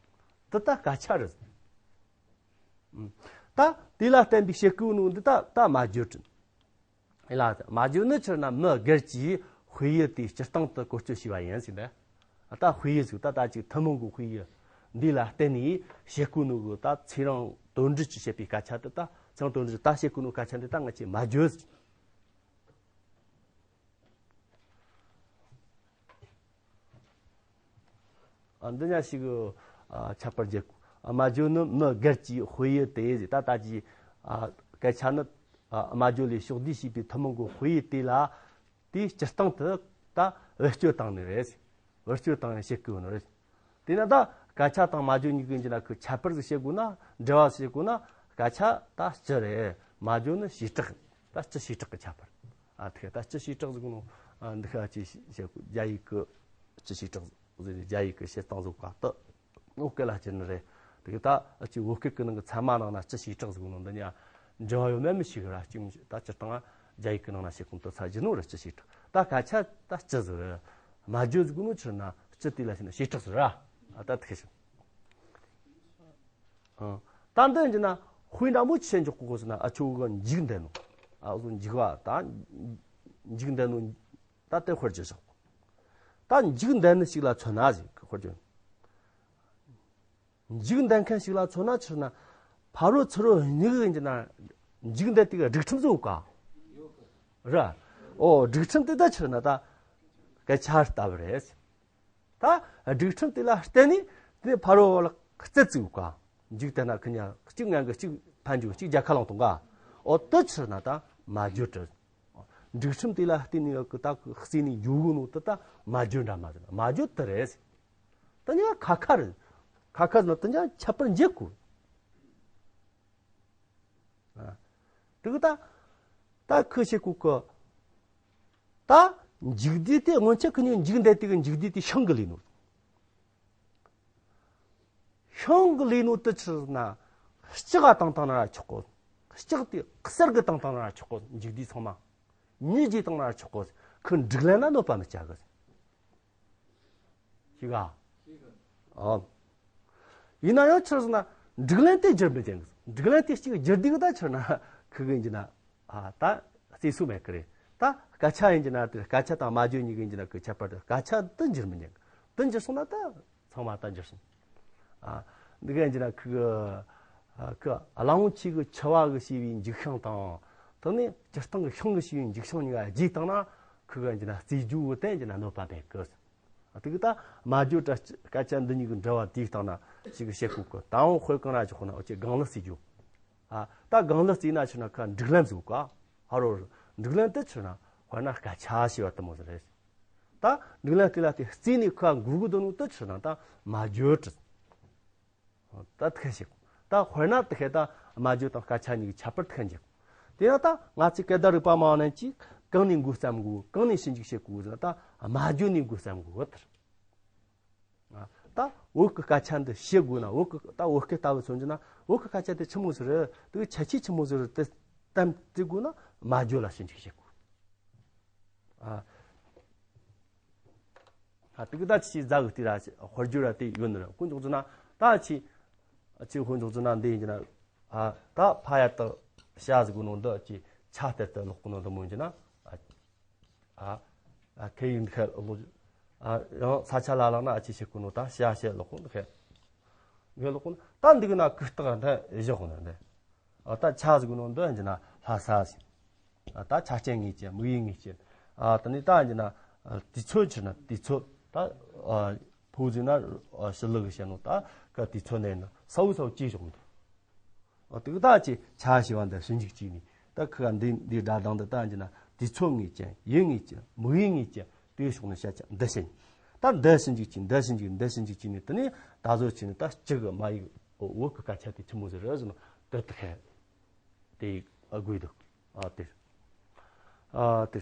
དེ་ད་སྐད་ཆ་རེད། ཨུམ། ད་དེ་ལ་བརྟེན་པའི་བྱེད་སྒོ་ནོ་འདི་ད་ད་སྨྲ་བརྗོད་རེད། ལ་སྨྲ་བརྗོད་ནི་ཕྱིར་ན་མི་སྒེར་གྱི་དཔེ་ཡིག་དེ་སྤྱིར་བཏང་དུ་བཀོལ་སྤྱོད་བྱས་པ་ཡིན་ཟེར་ན། ད་དཔེ་ཡིག་ཟིག་ད་ད་ཅིག་ཐུན་མོང་གི་དཔེ་ཡིག་འདི་ལ་བརྟེན་ནས་བྱེད་སྒོ་ནོ་གི་ད་ཚེ་རིང་དོན་གྲུབ་ཀྱིས་བཤད་པའི་སྐད་ཆ་དེ། ད་ཚེ་རིང་དོན་གྲུབ་ཀྱིས་ད་བཤད་གོ་ནོ་སྐད་ཆ་འདི་ད་ང་ཅིག་སྨྲ་བརྗོད་ཟེར། ཨ་འདི་ཉག་ཞིག་ཨ་ཁྱད་པར་འབྱེད། ཨ་སྨྲ་བརྗོད་ནི་མི་སྒེར་གྱི་དཔེ་ཡིག་སྟེ་ཟེར། ད་ལྟ་ཀྱི་ཨ་སྐད་ཆ་ནི་ཨ་སྨྲ་བརྗོད་ལས་ཕྱོགས་བསྡུས་བྱས་པའི་ཐུན་མོང་གི་དཔེ་ཡིག་དེ་ལ། དེ་སྤྱིར་བཏང་དུ་ད་བེད་སྤྱོད་བཏང་ནི་རེད། བེད་སྤྱོད་བཏང་ནས་བཤད་དགོས་ནི་རེད། དེས་ན་ད་སྐད་ཆ་དང་སྨྲ་བརྗོད་གཉིས་ཀྱི་འདི་ན་ཁི་ཁྱད་པར་ཟིག་བཤད་དགོས་ན། འབྲེལ་བ་ཟིག་བཤད་དགོས་ན། སྐད་ཆ་ད་སྤྱི་རེད། སྨྲ་བརྗོད་ནི་བྱེ་བྲག་ད་སྤྱི་བྱེ་བྲག་གི་ཁྱད་པར། ཨ་ཐུག་ད་སྤྱི་བྱེ་བྲག་ཟེར་གོ་ནོ། ཨ་འདི་ཁ་ཅི་བཤད་གོ། རྒྱ་ཡིག་གི་སྤྱི་བྱེ་བྲག་ཟེར། རྒྱ་ཡིག་གི་བཤད་སྟངས་ཟིག་ག་ད་བོད་སྐད་ལ་སྤྱི་ནི་རེད། དེ་གི་ད་ཅི་བོད་སྐད་གི་ནང་གི་ཚད་མ་ནང་ན་སྤྱི་བྱེ་བྲག་ཟེར་གོ་ནོ་འདི་ཉག་འབྲེལ་བ་ཡོད་མེད་མི་ཤེས་གི་ར། ཅིག་ད་སྤྱིར་བཏང་རྒྱ་ཡིག་གི་ནང་ན་བཤད་གོ་ནོ་དེ་ཚ་རྒྱུ་ནོ་རེད། སྤྱི་བྱེ་བྲག་ད་སྐད་ཆ་ད་སྤྱི་ཟེར། སྨྲ་བརྗོད་ཟེར་གོ་ནོ་ཕྱིར་ན་སྤྱི་དེ་ལ་བྱས་ན་བྱེ་བྲག་ཟེར་ར། ཨ་ད་ཐུག་ཤིང་། ཨ་ད་འདི་ཡིན་གྱི་ན་དཔེ་འདྲ་མོ་ཆི་འཇོག་གོ་ཟེར་ན། ཨ་ཁྱོད་གི་འཇིག་འདོད་ནོ། ཨ་ཟོ་འཇིག་པ་ད་འཇིག་འདོད་ནོ། ད་དེ་དཔེར་བརྗོད་བཞག་ད་འཇིག་འདོད་ནི་ཞིག་ལ་མཚོན་ན་ཟེར་གི་དཔེར་བརྗོད། འཇིག་འདོད་མཁན་ཞིག་ལ་མཚོན་ན་ཕྱིར་ན་ཕ་རོལ་ཚུ་རོལ་གཉིས་ཀྱི་འདི་ན་འཇིག་འདོད་དེ་གི་སྒྲིག་ཁྲིམས་ཟིག་ཡོད་ག་ར། ཨོ་སྒྲིག་ཁྲིམས་དེ་ད་ཕྱིར་ན་ད་སྐད་ཆ་ལྟ་བུ་རེད། ད་སྒྲིག་ཁྲིམས་དེ་ལ་བརྟེན་ནས་དེ་ཕ་རོལ་ལ་རྩད་ཟིག་ཡོད་ག་འཇིག་རྟེན་ན་ཁི་ཉག་གཅིག་ངན་གི་གཅིག་ཕན་འགྱུར་གཅིག་རྒྱལ་ཁ་བླངས་གཏོང་ག་ཨོ་དེ་ཕྱིར་ན་ད་སྨྲ་བརྗོད་རེད། སྒྲིག་ཁྲིམས་དེ་ལ་བརྟེན་ནས་ཡོད་གི་ད་གི་རྩིས་ནས་འཇོག་གོ་ནོ་དེ་ད་སྨྲ་བརྗོད་འདྲ་མ་རེད། སྨྲ་བརྗོད་དེ་རེད། ད་ཉག་ཁ་ཁ་རེད། ཁ་ཁ་ཟེར་ན་ད་ཉག་ཁྱད་པར་འབྱེད་དགོས། ཨ། དེ་གི་ད་ད་ཁི་བཤད་གོ་གི། ད་འཇིག་ལྡེ་དེ་སྔོན་ཆད་ཁི་ཉིན་འཇིག་འདོད་དེ་གི་འཇིག་ལྡེ་དེ་ཤིང་གི་ལས་ནོ། ཤིང་གི་ལས་ནོ་དེ་ཕྱིར་ན་ལྕགས་བཏང་བཏང་ན་ར་ཆོག་གོ། ལྕགས་དེ་གསེར་གི་བཏང་བཏང་ན་ར་ཆོག་གོ། འཇིག་ལྡེ་ཚང་མ་མྱི་རྗེས་བཏང་ན་ར་ཆོག་གོ། ཁི་སྒྲིག་ལམ་ན་གནོད་པ་མི་བྱ་གི། ཤེས་ག་ཨོ། ཡིན་ན་ཡང་ཕྱིར་ཟེར་ན་སྒྲིག་ལམ་དེ་བསྒྱུར་མི་བྱེད་གི། སྒྲིག་ལམ་དེ་གཅིག་བསྒྱུར་དུས་ད་ཕྱིར་ན་ཁི་གི་འདི་ན་ཨ་ད་རྩིས་སུ་མེད་གི་རེད། ད་སྐད་ཆ་ཡིན་གྱི་ན་དེ་སྐད་ཆ་དང་སྨྲ་བརྗོད་གཉིས་ཀྱི་འདི་ན་གི་ཁྱད་པར་དེ་སྐད་ཆ་དེ་འགྱུར་མི་ཉན། དེ་འགྱུར་སོང་ན་ད་ཚང་མ་ད་འགྱུར་སོང་། ཨ་འདི་ག་ཡིན་གྱི་ན་ཁི་གི་ཨ་ཁི་གླང་ཆེན་གི་མཆེ་བ་གི་བྱས་པའི་འཇིགས་ཤིང་དང་། དེ་ནས་སྤྱིར་བཏང་གི་ཤིང་གི་བྱས་པའི་འཇིགས་ཤིང་གཉིས་ཀ་རྗེས་བཏང་ན་ཁི་གི་ཡིན་གྱི་ན་རྩིས་རྒྱུ་བོ་དེ་ཡིན་གྱི་ན་གནོད་པ་མེད་གི། དེ་གི་ད་སྨྲ་བརྗོད་དང་སྐད་ཆ་འདི་གཉིས་ཀྱི་འབྲེལ་བ་དེའི་སྟེང་ན་ཞིག་བཤད་དགོས་གི། ད་འོང་དཔེ་གང་ན་ཅིག་ཁོ་ན་འོ་ཅེ་སྒང་ལ་རྩིས་རྒྱུ། ཨ་ད་སྒང་ལ་རྩིས་ན་ཆི་ན་ཁ་སྒྲིག་ལམ་ཟིག་ག་ཧ་རོ་སྒྲིག་ལམ་དེ་ཆི་ན་དཔེར་ན་སྐད་ཆ་ཞེས་པ་དེ་མོ་ཟིག་རེད། ད་སྒྲིག་ལམ་དེ་ལ་དེ་རྩིས་ནས་ཁ་འགུལ་གི་འདུག་ནོ་དེ་ཆི་ན་ད་སྨྲ་བརྗོད་རེད། ད་དེ་ཁ་ཞིག་ད་དཔེར་ན་དེ་ཁ་ད་སྨྲ་བརྗོད་དང་སྐད་ཆ་གཉིས་ཀྱི་ཁྱད་པར་དེ་ཁ་འཇིག་དེ་ཡང་ད་ང་ཚོས་སྐད་བརྡ་རིག་པ་མང་ནན་གྱིས་གང་ནས་འགོ་བརྩམ་དགོས། གང་ནས་ཞིབ་འཇུག་བྱེད་དགོས་ཟེར་ན་ད་སྨྲ་བརྗོད་ནས་འགོ་བརྩམ་དགོས་ཟེར། ཨ་ ད་བོད་ཀྱི་སྐད་ཆ་འདི་བཤད་དགོས་ན། བོད་ཀྱི་ད་བོད་སྐད་ལྟ་བུ་མཚོན་རྒྱུ་ན། བོད་ཀྱི་སྐད་ཆ་དེ་ཆི་མོ་ཟིག་རེད། དེ་གི་ཁྱད་ཆོས་ཆི་མོ་ཟིག་རེད། དེ་གཏམ་དེ་དགོས་ན་སྨྲ་བརྗོད་ལ་ཞིབ་འཇུག་བྱེད་དགོས། ཨ། ཨ། དེ་གི་ད་ཅི་ཟ་གི་དེ་ར་དཔེར་བརྗོད་ར་དེ་ཡོད་ནི་རེད། དཔེ་འཇོག་རྒྱུ་ན་ད་ཅི། ཅི་དཔེ་འཇོག་རྒྱུ་ན་འདི་ཡིན་རྒྱུ་ན། ཨ། ད་ཕ་ཡ་ཏི་ཤ་ཟེར་གོ་ནོ་འདི་ཅི་ཆ་གཏེར་དུ་ལོག་གོ་ནོ་འདི་མོ་ཡིན་རྒྱུ་ན། ཨ། ཨ། ཨ། ཁེ་ཡིན་ཁེ་ལོ། ཨ། ཡང་ས་ཆ་ལ་ལ་ན་ཨ་ཅི་བྱེད་གོ་ནོ། ད་ཤ་ཤ་ལོག་གོ་ནོ་ཁེ། ཁེ་ལོག་གོ་ནོ། ད་འདི་གི་ན་གུ་རྟགས་འདི་བཞག་གོ་ནོ་འདི། ཨ། ད་ཆ་ཟེར་གོ་ནོ་འདི་ཡིན་རྒྱུ་ན་ལྷ་ས་ཟེར། ཨ། ད་ཆ་རྐྱེན་ངེས་ཅན། དམིགས་ཡུལ་ངེས་ཅན། ཨ། དེ་ནས་ད་ཡིན་རྒྱུ་ན། ཨ། དུས་ཚོད་ཕྱིར་ན་དུས་ཚོད། ད། ཨ། ཕོ་ཟེར་ན། ཨ། ཕྱི་ལུགས་བཤད་ནོ། ད་ག་དུས་ཚོད་ནས་ན་ས་བོ་ས་བོ་ཅི་བྱུང་འདུག། ཨ། དེ་གི་ད་ཅི་ཆ་ཞེས་པ་འདི་ཞིབ་འཇུག་བྱས་ནས། ད་ཁི་ག་འདི་འདི་སྒྲ་གདངས་འདི་ད་ཡིན་རྒྱུ་ན་དུས་ཚོད་ངེས་ཅན། ཡུལ་ངེས་ཅན། དམིགས་ཡུལ་ངེས་ཅན། དེ་ཕྱོགས་ནས་བཤད་ཆ་འདི་བཤད། ད་འདི་ཞིབ་འཇུག་བྱས། འདི་ཞིབ་འཇུག་འདི་ཞིབ་འཇུག་བྱས་ནས། དེ་ནས་ད་གཟོད་བྱས་ནས་ད་སྤྱི་གི་སྨྲ་ཡིག་བོད་ཀྱི་སྐད་ཆ་དེ་ཆི་མོ་ཟིག་རེད་ཟེར་ནོ་དེ་ད་ཁེ། དེ་ཡིག་ཨ་དགོས་འདུག། ཨ། དེ། ཨ། དེ།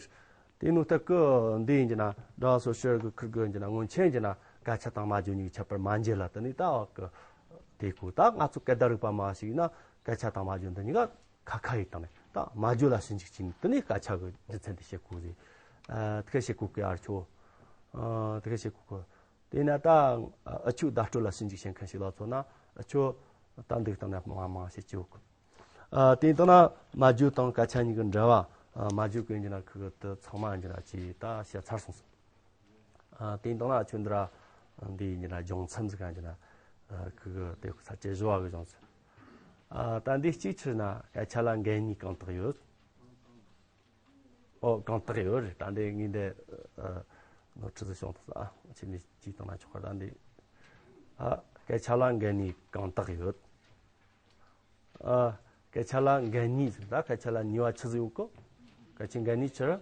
དེ་ནོ་ད་གི་འདི་ཡིན་རྒྱུ་ན། སྒྲ་སོགས་ཕྱིར་གི་ཁུར་གི་ཡིན་རྒྱུ་ན། སྔོན་ཆད་ཡིན་རྒྱུ་ན་སྐད་ཆ་དང་སྨྲ་བརྗོད་གཉིས་ཀྱི་ཁྱད་པར་མ་འབྱེད་ལ། དེ་ནས་ད་གི་དེ་གོ། ད་ང་ཚོ་སྐད་བརྡ་རིག་པ་མ་ཞིག་ཡིན་ན་སྐད་ཆ་དང་སྨྲ་བརྗོད་འདི་གཉིས་ཀ་ཁ་ཁ་ཡིག་དང་ནས། ད་སྨྲ་བརྗོད་ལ་ཞིབ་འཇུག་བྱས་ནས་དེ་ནས་སྐད་ཆ་གི་རྒྱུ་མཚན་དེ་བཤད་དགོས་ཟེར། ཨ། དེ་ག་བཤད་དགོས་གི་ཨ་ཆོ། ཨ། དེ་ག་བཤད་དགོས་གི། དེས་ན་ད་ཨ་ཆོ་བརྡ་སྤྲོད་ལ་ཞིབ་འཇུག་བྱེད་མཁན་ཞིག་ལ་མཚོན་ན། ཨ་ཆོ་ད་འདི་གི་སྟེང་ན་མང་མང་བཤད་ཀྱི་ཡོད་གི། ཨ། དེ་ཡིན་ན་སྨྲ་བརྗོད་དང་སྐད་ཆ་གཉིས་ཀྱི་འབྲེལ་བ། ཨ། སྨྲ་བརྗོད་ཀྱི་ཡིན་རྒྱུ་ན་ཁི་གི་དེ་ཚང་མ་ཡིན་རྒྱུ་ན་ཅི་ད་བཤད་ཚར་སོང་ཟིག། ཨ། དེ་ཡིན་ན་ཨ་ཆོ་འདི་ར་འདི་ཡིན་རྒྱུ་ན་སྦྱོང་ཚན་ཟིག་ག་ཡིན་རྒྱུ་ན། ཨ། ཁི་གི་དེ་ས་བཅད་བཞི་བ་གི་སྦྱོང་ཚན། ཨ། ད་འདི་གཅིག་ཕྱིར་ན་སྐད་ཆ་ལ་འགལ་ནུས་གང་དག་ཡོད། ཨོ། གང་དག་ཡོད་རེད། ད་འདི་ངས་འདི། ཨ། ནོར་འཁྲུལ་ཟིག་བྱུང་ཐལ་ཨ། ཁྱེད་ནས་ཅིག་བཏང་ན་ཆོག་ག། ད་འདི། ཨ། སྐད་ཆ་ལ་འགལ་ནུས་གང་དག་ཡོད། ཨ། སྐད་ཆ་ལ་འགལ་ནུས་ཟེར། ད་སྐད་ཆ་ལ་ནུས་པ་ཆི་ཟིག་ཡོད་གི། སྐད་ཆའི་འགལ་ནུས་ཆི་རེད།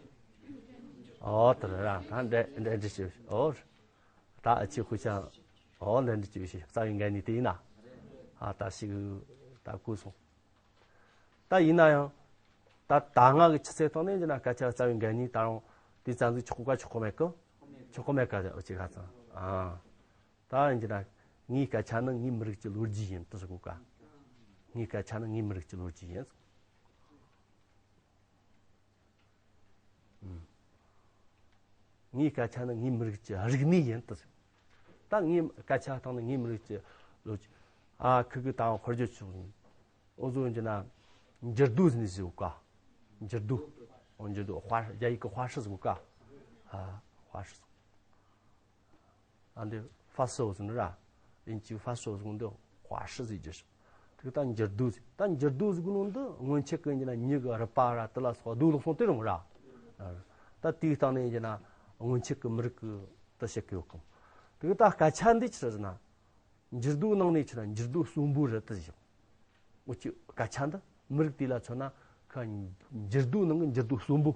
ཨོ། དེ་རེད་ར། ད་འདྲ་འདྲ་འདྲ་ཅིག། ཨོ། ད་ཨ་ཆི་ཁུ་ཆ། ཨོ། འདྲ་འདྲ་ཅིག་ཞིག་རྩ་བའི་འགལ་ནུས་དེ་ཡིན་ན། ཨ། ད་ཞིག་ད་གོ་སོང་། ད་ཡིན་ན་ཡང་། ད་ད་སྔ་གི་ཆུ་ཚད་ཐོག་ནས་ཡིན་ན་སྐད་ཆ་རྩ་བའི་འགལ་ནུས་ད་རུང་དེ་ཙམ་ཟིག་ཆོག་གོ་ག་ཆོག་གོ་མེད་གི། ཆོག་གོ་མེད་ག་ཟེར་ཨོ་ཅིག་ཧ་ཙང་། ཨ། ད་ཡིན་རྒྱུ་ན་ངའི་སྐད་ཆ་ནི་ངའི་མི་རིགས་ཀྱི་ལོ་རྒྱུས་ཡིན་དུ་ཟེར་གོ་ག། ངའི་སྐད་ཆ་ནི་ངའི་མི་རིགས་ཀྱི་ལོ་རྒྱུས་ཡིན། ངའི་སྐད་ཆ་ནི་ངའི་མི་རིགས་ཀྱི་རིག་གནས་ཡིན་དུ་ཟེར། ད་ངའི་སྐད་ཆ་སྟེང་ནས་ངའི་མི་རིགས་ཀྱི་ལོ་རྒྱུས། ཨ། ཁུ་གུ་དང་དཔེར་བརྗོད་ཆོག་ཡིན། འུ་ཚོ་འདི་ན་འགྱུར་རྡོ་ཟེར་ནས་ཟེར་གོ་ག། འགྱུར་རྡོ། འོ། འགྱུར་རྡོ། ཧྭ། རྒྱ་ཡིག་གི་ཧྭ་ཧྲི་ཟེར་གོ་ག། ཨ། ཧྭ་ཧྲི་ཟེར། ཨ། འདི་ཧྥ་སི་ཟེར་ནི་ར། དབྱིན་ཇིའི་ཧྥ་སི་ཟེར་གོ་འདི་ཧྭ་ཧྲི་ཟེར་རྒྱུ་ཞིག། དེ་ད་འགྱུར་རྡོ་ཟེར། ད་འགྱུར་རྡོ་ཟེར་གོ་ནོ་འདི་སྔོན་ཆད་གི་ཡིན་རྒྱུ་ན་མྱི་གི་རུས་པ་ར་དེ་ལ་སོགས་རྡོ་ལོག་སོང་དེ་རུང་ར། ད་དེའི་སྟེང་ནས་ཡིན་རྒྱུ་ན་སྔོན་ཆད་གི་མི་རིགས་གི་དེ་བཤད་གི་ཡོད་གི། དེ་ད་སྐད་ཆ་འདི་ཆི་རེད་ཟེར་ན། འགྱུར་རྡོའི་ནང་ནས་ཆི་རེད། འགྱུར་རྡོ་གསོན་པོ་རེད་དེ་ཟེར། འུ་ཅི་སྐད་ཆ་འདི་མི་རིགས་དེ་ལ་མཚོན་ན་ཁ་འགྱུར་རྡོའི་ནང་གི་འགྱུར་རྡོ་གསོན་པོ།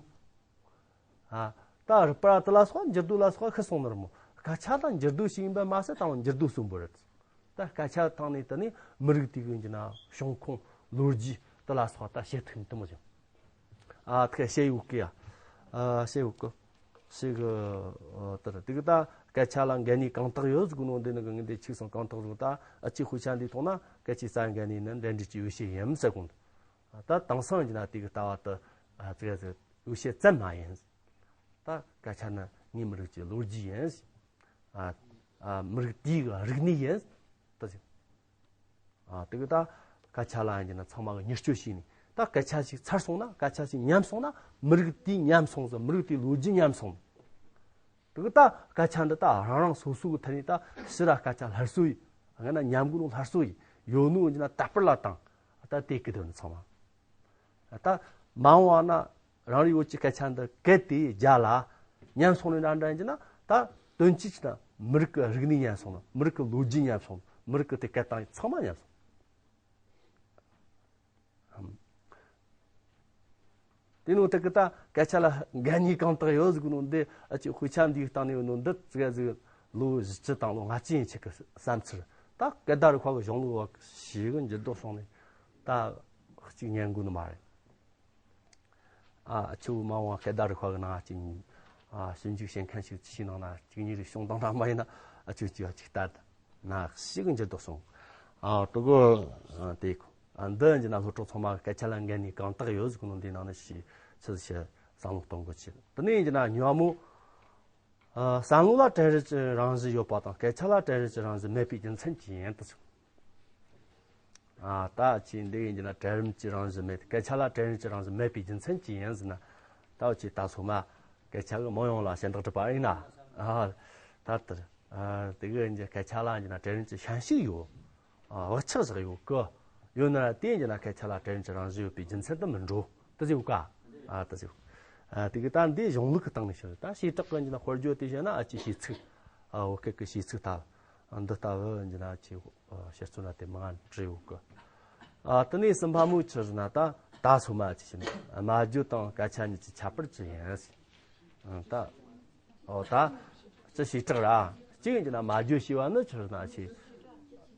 ཨ། ད་རུས་པ་དེ་ལ་སོགས་འགྱུར་རྡོ་ལ་སོགས་ཤི་སོང་ནི་རེད་མོ། སྐད་ཆ་ད་འགྱུར་རྡོ་ཞིག་ཡིན་པ་མ་ཟད་ད་འགྱུར་རྡོ་གསོན་པོ་རེད། ད་སྐད་ཆ་སྟེང་ནས་དེ་ནས་མི་རིགས་དེ་གི་ཡིན་རྒྱུ་ན་བྱུང་ཁུངས་ལོ་རྒྱུས་དེ་ལ་སོགས་ད་བཤད་ཐུབ་ནི་དེ་མོ་ཟིག། ཨ། ཐུགས་བཤད་ཡོད་གི་ཡ། ཨ། བཤད་ཡོད་གི། ཞིག་གི། ཨ། དེ་རེད། དེ་གི་ད་སྐད་ཆ་ལ་འགལ་ནུས་གང་དག་ཡོད་ཟེར་གོ་ནོ་འདི་ནི་གི་ངས་འདི་ཆིག་སོང་གང་དག་རུང་ད་ཨ་ཅིག་དཔེ་ཆ་འདི་མཐོང་ན་སྐད་ཆའི་རྩ་བའི་འགལ་ནུས་ནི་འབྲེལ་འདྲིས་ཀྱི་འོས་བྱེད་ཡིན་ཟེར་གོ་འདུག། ད་དེང་སང་གི་ན་དེ་གི་ལྟ་བ་དེ། ཨ། ཙི་ག་ཟིག་འོས་བྱེད་ཙམ་མ་ཡིན། ད་སྐད་ཆ་ནི་ངའི་མི་རིགས་ཀྱི་ལོ་རྒྱུས་ཡིན། ཨ། ཨ། མི་རིགས་དེའི་གི་རིག་གནས་ཡིན། ད་ཟེར། ཨ། དེ་གི་ད་སྐད་ཆ་ལ་ཡིན་རྒྱུ་ན་ཚང་མ་གི་མྱུར་སྐྱོབ་བྱས་ནས། ད་སྐད་ཆ་ཞིག་ཚར་སོང་ན། སྐད་ཆ་ཞིག་ཉམས་སོང་ན་མི་རིགས་དེ་ཉམས་སོང་ཟེར། མི་རིགས་དེའི་ལོ་རྒྱུས་ཉམས་སོང་། དེ་གི་ད་སྐད་ཆ་འདི་ད་རང་རང་སོ་སོ་གི་ཐད་ནས་ད་ཕྱི་ར་སྐད་ཆ་སླར་གསོ་ཡིན། ང་ན་ཉམས་གོ་ནོ་སླར་གསོ་ཡིན། ཡོད་ནོ་ཡིན་རྒྱུ་ན་དར་སྤེལ་ལ་བཏང་། ད་དེ་གི་དོན་ཚང་མ། ད་མ་འོངས་པ་ན་རང་རེའི་བོད་ཀྱི་སྐད་ཆ་འདི་གལ་ཏེ་རྒྱ་ལ་ཉམས་སོང་ནས་འདྲ་འདྲ་ཡིན་རྒྱུ་ན། ད་དོན་གཅིག་ན་མི་རིགས་ཀྱི་རིག་གནས་ཉམས་སོང་ན། མི་རིགས་ཀྱི་ལོ་རྒྱུས་ཉམས་སོང་ན། མི་རིགས་ཀྱི་དེ་སྐད་བཏང་ཡིག་ཚང་མ་ཉམས་སོང་། དེ་ནོ་དེ་གི་ད་སྐད་ཆ་ལ་འགལ་ནུས་གང་དག་ཡོད་ཟེར་གོ་ནོ་འདི། ཨ་ཅིག་དཔེ་ཆ་འདིའི་སྟེང་ནས་ཡོད་ནོ་འདི་ཙི་ག་ཟིག་ལོ་བཞི་བཅུ་དང་ལོ་ལྔ་བཅུ་ཡན་ཆད་ཀྱི་བསམ་ཚུལ། ད་སྐད་བརྡ་རིག་པ་གི་གཞུང་ལུགས་བ་ཞིག་གི་འགྱུར་ལྡོག་སོང་ནས་ད་གཅིག་ཉན་དགོས་ནི་མ་རེད། ཨ། ཁྱོད་མ་འོངས་སྐད་བརྡ་རིག་པ་གི་ནང་གཅིག། ཨ། ཞིབ་འཇུག་བྱེད་མཁན་ཞིག་ཅིག་ནང་ན་གཅིག་གཉིས་རིག་བྱུང་དང་དང་མ་ཡིན་ན། ཨ། ཁྱོད་གཅིག་ག་གཅིག་ལྟ་ད། ན་ཞིག་འགྱུར་ལྡོག་སོང་། ཨ་དུ་གོ་ཨ་དེ་ཨ་འདི་ཡིན་གྱི་ན་སློབ་ཕྲུག་ཚང་མ་སྐད་ཆ་ལ་འགན་ནས་གང་དག་ཡོད་ཟིག་ནོ་འདི་ནང་ནས་ཞིག་ཆི་ཟིག་བཤད་བསམ་བློ་གཏོང་དགོས་ཆེ། དེ་ནས་ཡིན་གྱི་ན་ཉོ་མོ་ཨ་བསམ་བློ་ལ་གྲལ་རིམ་གྱི་རང་བཞིན་ཡོད་པ་དང་སྐད་ཆ་ལ་གྲལ་རིམ་གྱི་རང་བཞིན་མེད་པའི་རྒྱུ་མཚན་ཅི་ཡིན་དུ་ཟིག་ཨ་ད་ཅི་འདི་ཡིན་གྱི་ན་གྲལ་རིམ་གྱི་རང་བཞིན་མེད། སྐད་ཆ་ལ་གྲལ་རིམ་གྱི་རང་བཞིན་མེད་པའི་རྒྱུ་མཚན་ཅི་ཡིན་ཟེར་ན། ད་ཅི་ད་སོ་མ་སྐད་ཆ་གི་མང་ཡོང་ལ་ཞེན་དག་གྲུབ་པ་ཡིན་ན། ཨ་ད་ལྟར་ཨ་དེ་གི་ཡིན་གྱི་སྐད་ཆ་ལ་ཡིན་གྱི་ན་གྲལ་རིམ་གྱི་ཞན་ཞིག་ཡོད། ཨ་བག་ཆགས་བཞག་ཡོད་གི། ཡོད་ན་དེ་ཡིན་གྱི་ན་སྐད་ཆ་ལ་གྲལ་རིམ་གྱི་རང་བཞིན་ཡོད་པའི་རྒྱུ་མཚན་དུ་མི་འགྲོ། དེ་ཟེར་ག་ཨ་དེ་ཟེར། ཨ་དེ་གི་ད་འདི་གཞུང་ལུགས་ཀྱི་སྟེང་ནས་ཤོད། ད་བྱེ་བྲག་གི་ཡིན་གྱི་ན་དཔེར་བརྗོད་དེ་བཤད་ན་ཨ་ཅི་བྱེད་ཚིག་ཨ་བོད་སྐད་ཀྱི་བྱེད་ཚིག་ད་འདི་ལྟ་བུ་ཡིན་གྱི་ན་ཅི། ཨ་ཕྱིར་ཚོན་ལ་དེ་མང་བྲིས་ཡོད་གི། ཨ་དེ་ནས་གསུམ་པ་མོ་ཆི་ཟེར་ན་ད་ད་སོ་མ་ཅི་ཟེར་ན་སྨྲ་བརྗོད་དང་སྐད་ཆ་གཉིས་ཀྱི་ཁྱད་པར་ཅི་ཡིན་ཟེར། ཨ་ད་ཨོ་ད་ཅི་བྱེ་བྲག་ར་གཅིག་ཡིན་གྱི་ན་སྨྲ་བརྗོད་ཞེས་པ་ནི་ཆི་ཟེར་ན་ཆི།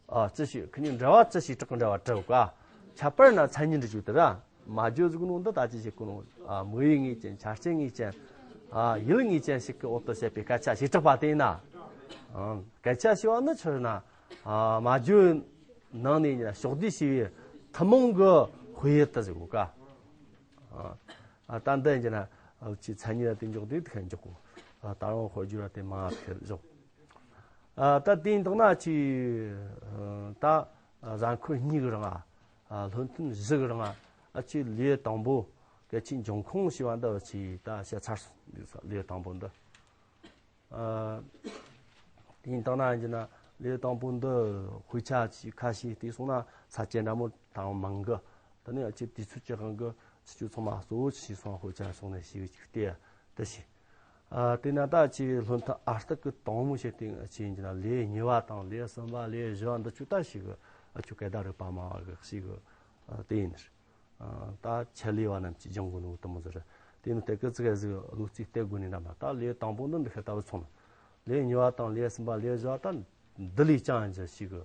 ཨ་ཅི་ཞིག་ཁི་གཉིས་འབྲེལ་བ་ཅི་བྱེ་བྲག་གི་འབྲེལ་བ་བྲལ་ག་ཁྱད་པར་ན་མཚན་ཉིད་འདྲི་རྒྱུ་དེ་ར། སྨྲ་བརྗོད་ཟིག་ནོ་འདི་ད་ཅི་བྱེད་གོ་ནོ། ཨ་དམིགས་ཡུལ་ངེས་ཅན། ཆ་རྐྱེན་ངེས་ཅན། ཨ་ཡུལ་ངེས་ཅན་ཞིག་གི་འོག་ཏུ་བཤད་པའི་སྐད་ཆ་བྱེ་བྲག་པ་དེ་ཡིན་ན། ཨ་སྐད་ཆ་ཞེས་པ་ནི་ཆི་ཟེར་ན། ཨ་སྨྲ་བརྗོད་ནང་ནས་ཕྱོགས་བསྡུས་བྱས་པའི་ཐུན་མོང་གི་དཔེ་ཡུལ་དུ་ཟེར་གོ་ག་ཨ་ད་འདི་ཡིན་གྱི་ན་ཅི་མཚན་ཉིད་ལ་དེ་འཇོག་དུས་དེ་འཇོག་གོ་ད་རུང་དཔེར་བརྗོད་ལ་དེ་མང་ཐལ་འཇོག་ཨ་ད་དེ་ཡིན་དང་ན་ཅི་ད་གཟའ་འཁོར་གཉིས་ཀྱི་རིང་ང་ཨ་སློབ་ཐུན་བཞི་གི་རིང་ང་ཨ་ཅི་ལེའུ་དང་པོ་སྐད་ཆའི་འབྱུང་ཁུངས་ཞེས་པ་འདི་ཅི་ད་བཤད་ཚར་སོང་། ལེའུ་དང་པོ་འདི། ཨ་དེ་ཡིན་དང་ན་ཡིན་གྱི་ན་ལེའུ་དང་པོ་འདི་དཔེ་ཆ་ཅི་ཁ་ཤས་བལྟས་སོང་ན་ས་བཅད་འདྲ་མོ་དང་མང་གི། དེ་ནས་ཨ་ཅི་དུས་ཚོད་ཀྱི་དབང་གིས་ཆུ་ཚོད་ཚང་མ་གཙོ་བོ་ཆི་སོང་དཔེ་ཆ་སོང་ནས་ཞིག་ཅིག་བལྟས་དེ་ཞིག་ཨ་དེ་ན་ད་ཅི་སློབ་ཐུན་ཨ་རྟག་གི་དང་མོ་བྱས་ཏེ་ཅི་ཡིན་གྱི་ན་ལེའུ་གཉིས་པ་དང་ལེའུ་གསུམ་པ་ལེའུ་བཞི་བ་འདི་ཆུ་ད་ཞིག་ཨ་ཆུ་སྐད་བརྡ་རིག་པ་མ་བ་གི་ཞིག་ཨ་དེ་ཡིན། ད་ཆེད་ལས་པ་རྣམས་ཀྱིས་སྦྱང་དགོས་ནོ་དེ་མོ་ཟེར། དེ་ནི་དེ་སྐད་ཙི་གེ་ཟིག་བློ་རྩིས་གཏད་དགོས་ནི་འདྲ་མ། ད་ལེའུ་དང་པོ་འདི་འདི་ཤ་ལྟ་བུ་ཚོང་ལེའུ་གཉིས་པ་དང་ལེའུ་གསུམ་པ་ལེའུ་བཞི་བ་ད་འདི་ལས་ཅང་ཅི་ཞིག་གི་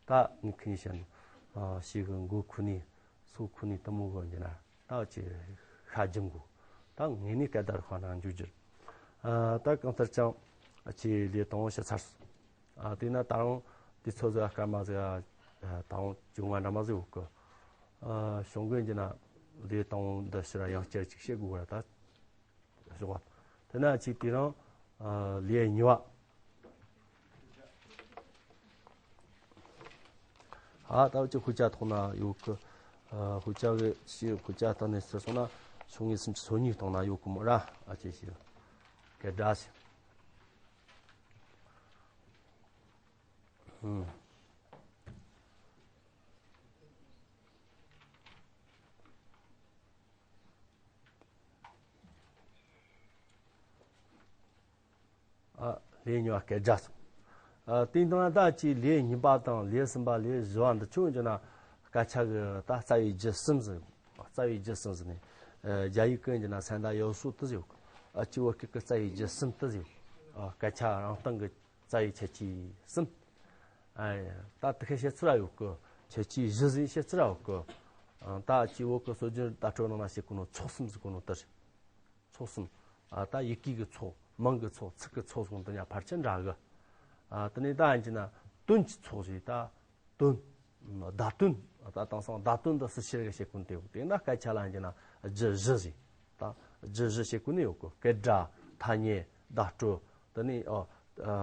ད་ངས་ཁི་ནས་བཤད་ནི་ཞིག་གི་མགོ་ཁུ་ནས་སོ་ཁུ་ནས་དེ་མོ་གི་འགྱུར་ན་ད་ཅི་ཤ་སྦྱང་དགོས། ད་ངས་ནི་སྐད་བརྡ་རིག་པ་ནང་འཇུག་རྒྱུ། ད་གང་ལྟར་ཀྱང་ཅི་ལེའུ་དང་པོ་བཤད་ཚར་སོང་། ཨ་དེས་ན་ད་རུང་དུས་ཚོད་ཟིག་སྐར་མ་ཟིག་ཨ་ད་རུང་བཅོ་ལྔ་འདྲ་མ་ཟིག་ཡོད་གི། ཨ་གཞུང་གི་འདི་ན་ལེའུ་དང་པོ་འདི་ཕྱིར་ཡང་བསྐྱར་ཅིག་བཤད་དགོས་གི་ར་ད། ཞོག་པ། དེ་ན་ཅིག་དེ་རིང་ཨ་ལེའུ་གཉིས་པ། ཨ་ད་ཅིག་དཔེ་ཆ་ཐོག་ན་ཡོད་གི། ཨ་དཔེ་ཆ་གི་ཞིག་དཔེ་ཆ་ལྟ་ནས་ཟེར་སོང་ན་ཆུང་ངུའི་སུམ་ཅུ་སོ་གཉིས་སྟེང་ན་ཡོད་གི་མོ་ར། ཨ་ཅེ་ཞིག་སྐད་སྒྲ་ཞིག་ཨུམ། ཨ་ལེའུ་གཉིས་པ་སྐད་སྒྲ་སོང་། ཨ་དེ་དང་ད་ཅི་ལེའུ་གཉིས་པ་དང་ལེའུ་གསུམ་པ་ལེའུ་བཞི་བ་འདི་ཆོ་འཇོག་ན་སྐད་ཆ་གི་ད་རྩ་བའི་རྒྱུད་གསུམ་ཟེར། རྩ་བའི་རྒྱུད་གསུམ་ཟེར་ནས། ཨ་རྒྱ་ཡིག་གི་འཇོག་ན་三大要素དེ་ཟེར། ཨ་ཅི་བོད་སྐད་གི་རྩ་བའི་རྒྱུད་གསུམ་དེ་ཟེར། ཨ་སྐད་ཆ་རང་སྟེང་གི་རྩ་བའི་ཁྱད་ཆོས་གསུམ། ཨ་ད་དེ་ཁ་བཤད་ཚུལ་ལ་ཡོད་གི། ཁྱད་ཆོས་བཞི་ཟིག་བཤད་ཚུལ་ལ་ཡོད་གི། ཨ་ད་ཅི་བོད་གི་སྲོལ་རྒྱུན་བརྡ་སྤྲོད་ནང་ན་བཤད་གོ་ནོ་ཚོགས་གསུམ་ཟེར་གོ་ནོ་དེ་རེད། ཚོགས་གསུམ། ཨ་ད་ཡི་གེ་གི་ཚོགས། མིང་གི་ཚོགས། ཚིག་གི་ཚོགས་སོགས་འདི་གཉིས་ཕལ་ཆེར་འདྲ་གི། ཨ་དེ་ནས་ད་ཡིན་གྱི་ན་དོན་གྱི་ཚོགས་ཞེས་ད། དོན། བརྡ་དོན། ད་དེང་སང་བརྡ་དོན་འདི་སུ་ཕྱིར་གི་བཤད་གོ་ནི་དེ་ཡོད། དེ་ན་སྐད་ཆ་ལ་ཡིན་གྱི་ན་རྒྱུད་བཞི་ཞེས། ད་རྒྱུད་བཞི་བཤད་གོ་ནི་ཡོད་གི། སྐད་སྒྲ། ཐ་སྙད། བརྡ་སྤྲོད། དེ་ནས་ཨ་ཨ་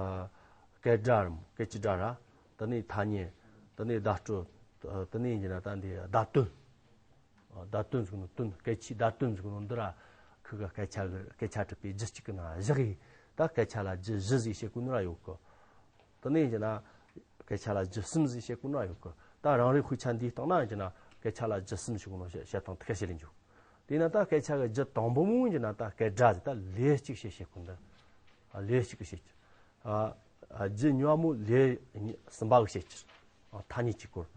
སྐད་སྒྲ་རམ་སྐད་ཀྱི་སྒྲ་ར། དེ་ནས་ཐ་སྙད། དེ་ནས་བརྡ་སྤྲོད། དེ་ནས་ཡིན་གྱི་ན་ད་འདི་བརྡ་དོན། བརྡ་དོན་ཟེར་གོ་ནོ་དོན། སྐད་ཆའི་བརྡ་དོན་ཟེར་གོ་ནོ་འདི་ར། ཁུ་ག་སྐད་ཆ་གི་སྐད་ཆ་གྲུབ་པའི་རྒྱུད་གཅིག་གི་ནང་བཞག་ཡིན། ད་སྐད་ཆ་ལ་རྒྱུད་བཞི་ཟིག་བཤད་གོ་ནི་ར་ཡོད་གི། དེ་ནས་ཡིན་ན་སྐད་ཆ་ལ་རྒྱུད་གསུམ་ཟིག་བཤད་གོ་ནི་ར་ཡོད་གི། ད་རང་རེའི་དཔེ་ཆ་འདིའི་སྟེང་ན་ཡིན་ན་སྐད་ཆ་ལ་རྒྱུད་གསུམ་ཞིག་གོ་ནོ་བཤད་བཤད་སྟངས་དེ་ཁ་བཤད་ལེན་རྒྱུ། དེས་ན་ད་སྐད་ཆ་གི་རྒྱུད་དང་པོ་མོ་ཡིན་ན་ད་སྐད་སྒྲ་ཟིག་ད་ལེའུ་གཅིག་བཤད་བཤད་གོ་འདི། ཨ་ལེའུ་གཅིག་གི་བཤད་རྒྱུ། ཨ་ཨ་རྒྱུད་གཉིས་པ་མོ་ལེའུ་གཉིས་གསུམ་པ་གི་བཤད་རྒྱུ། ཨ་ཐ་སྙད་གཅིག་སྐོར།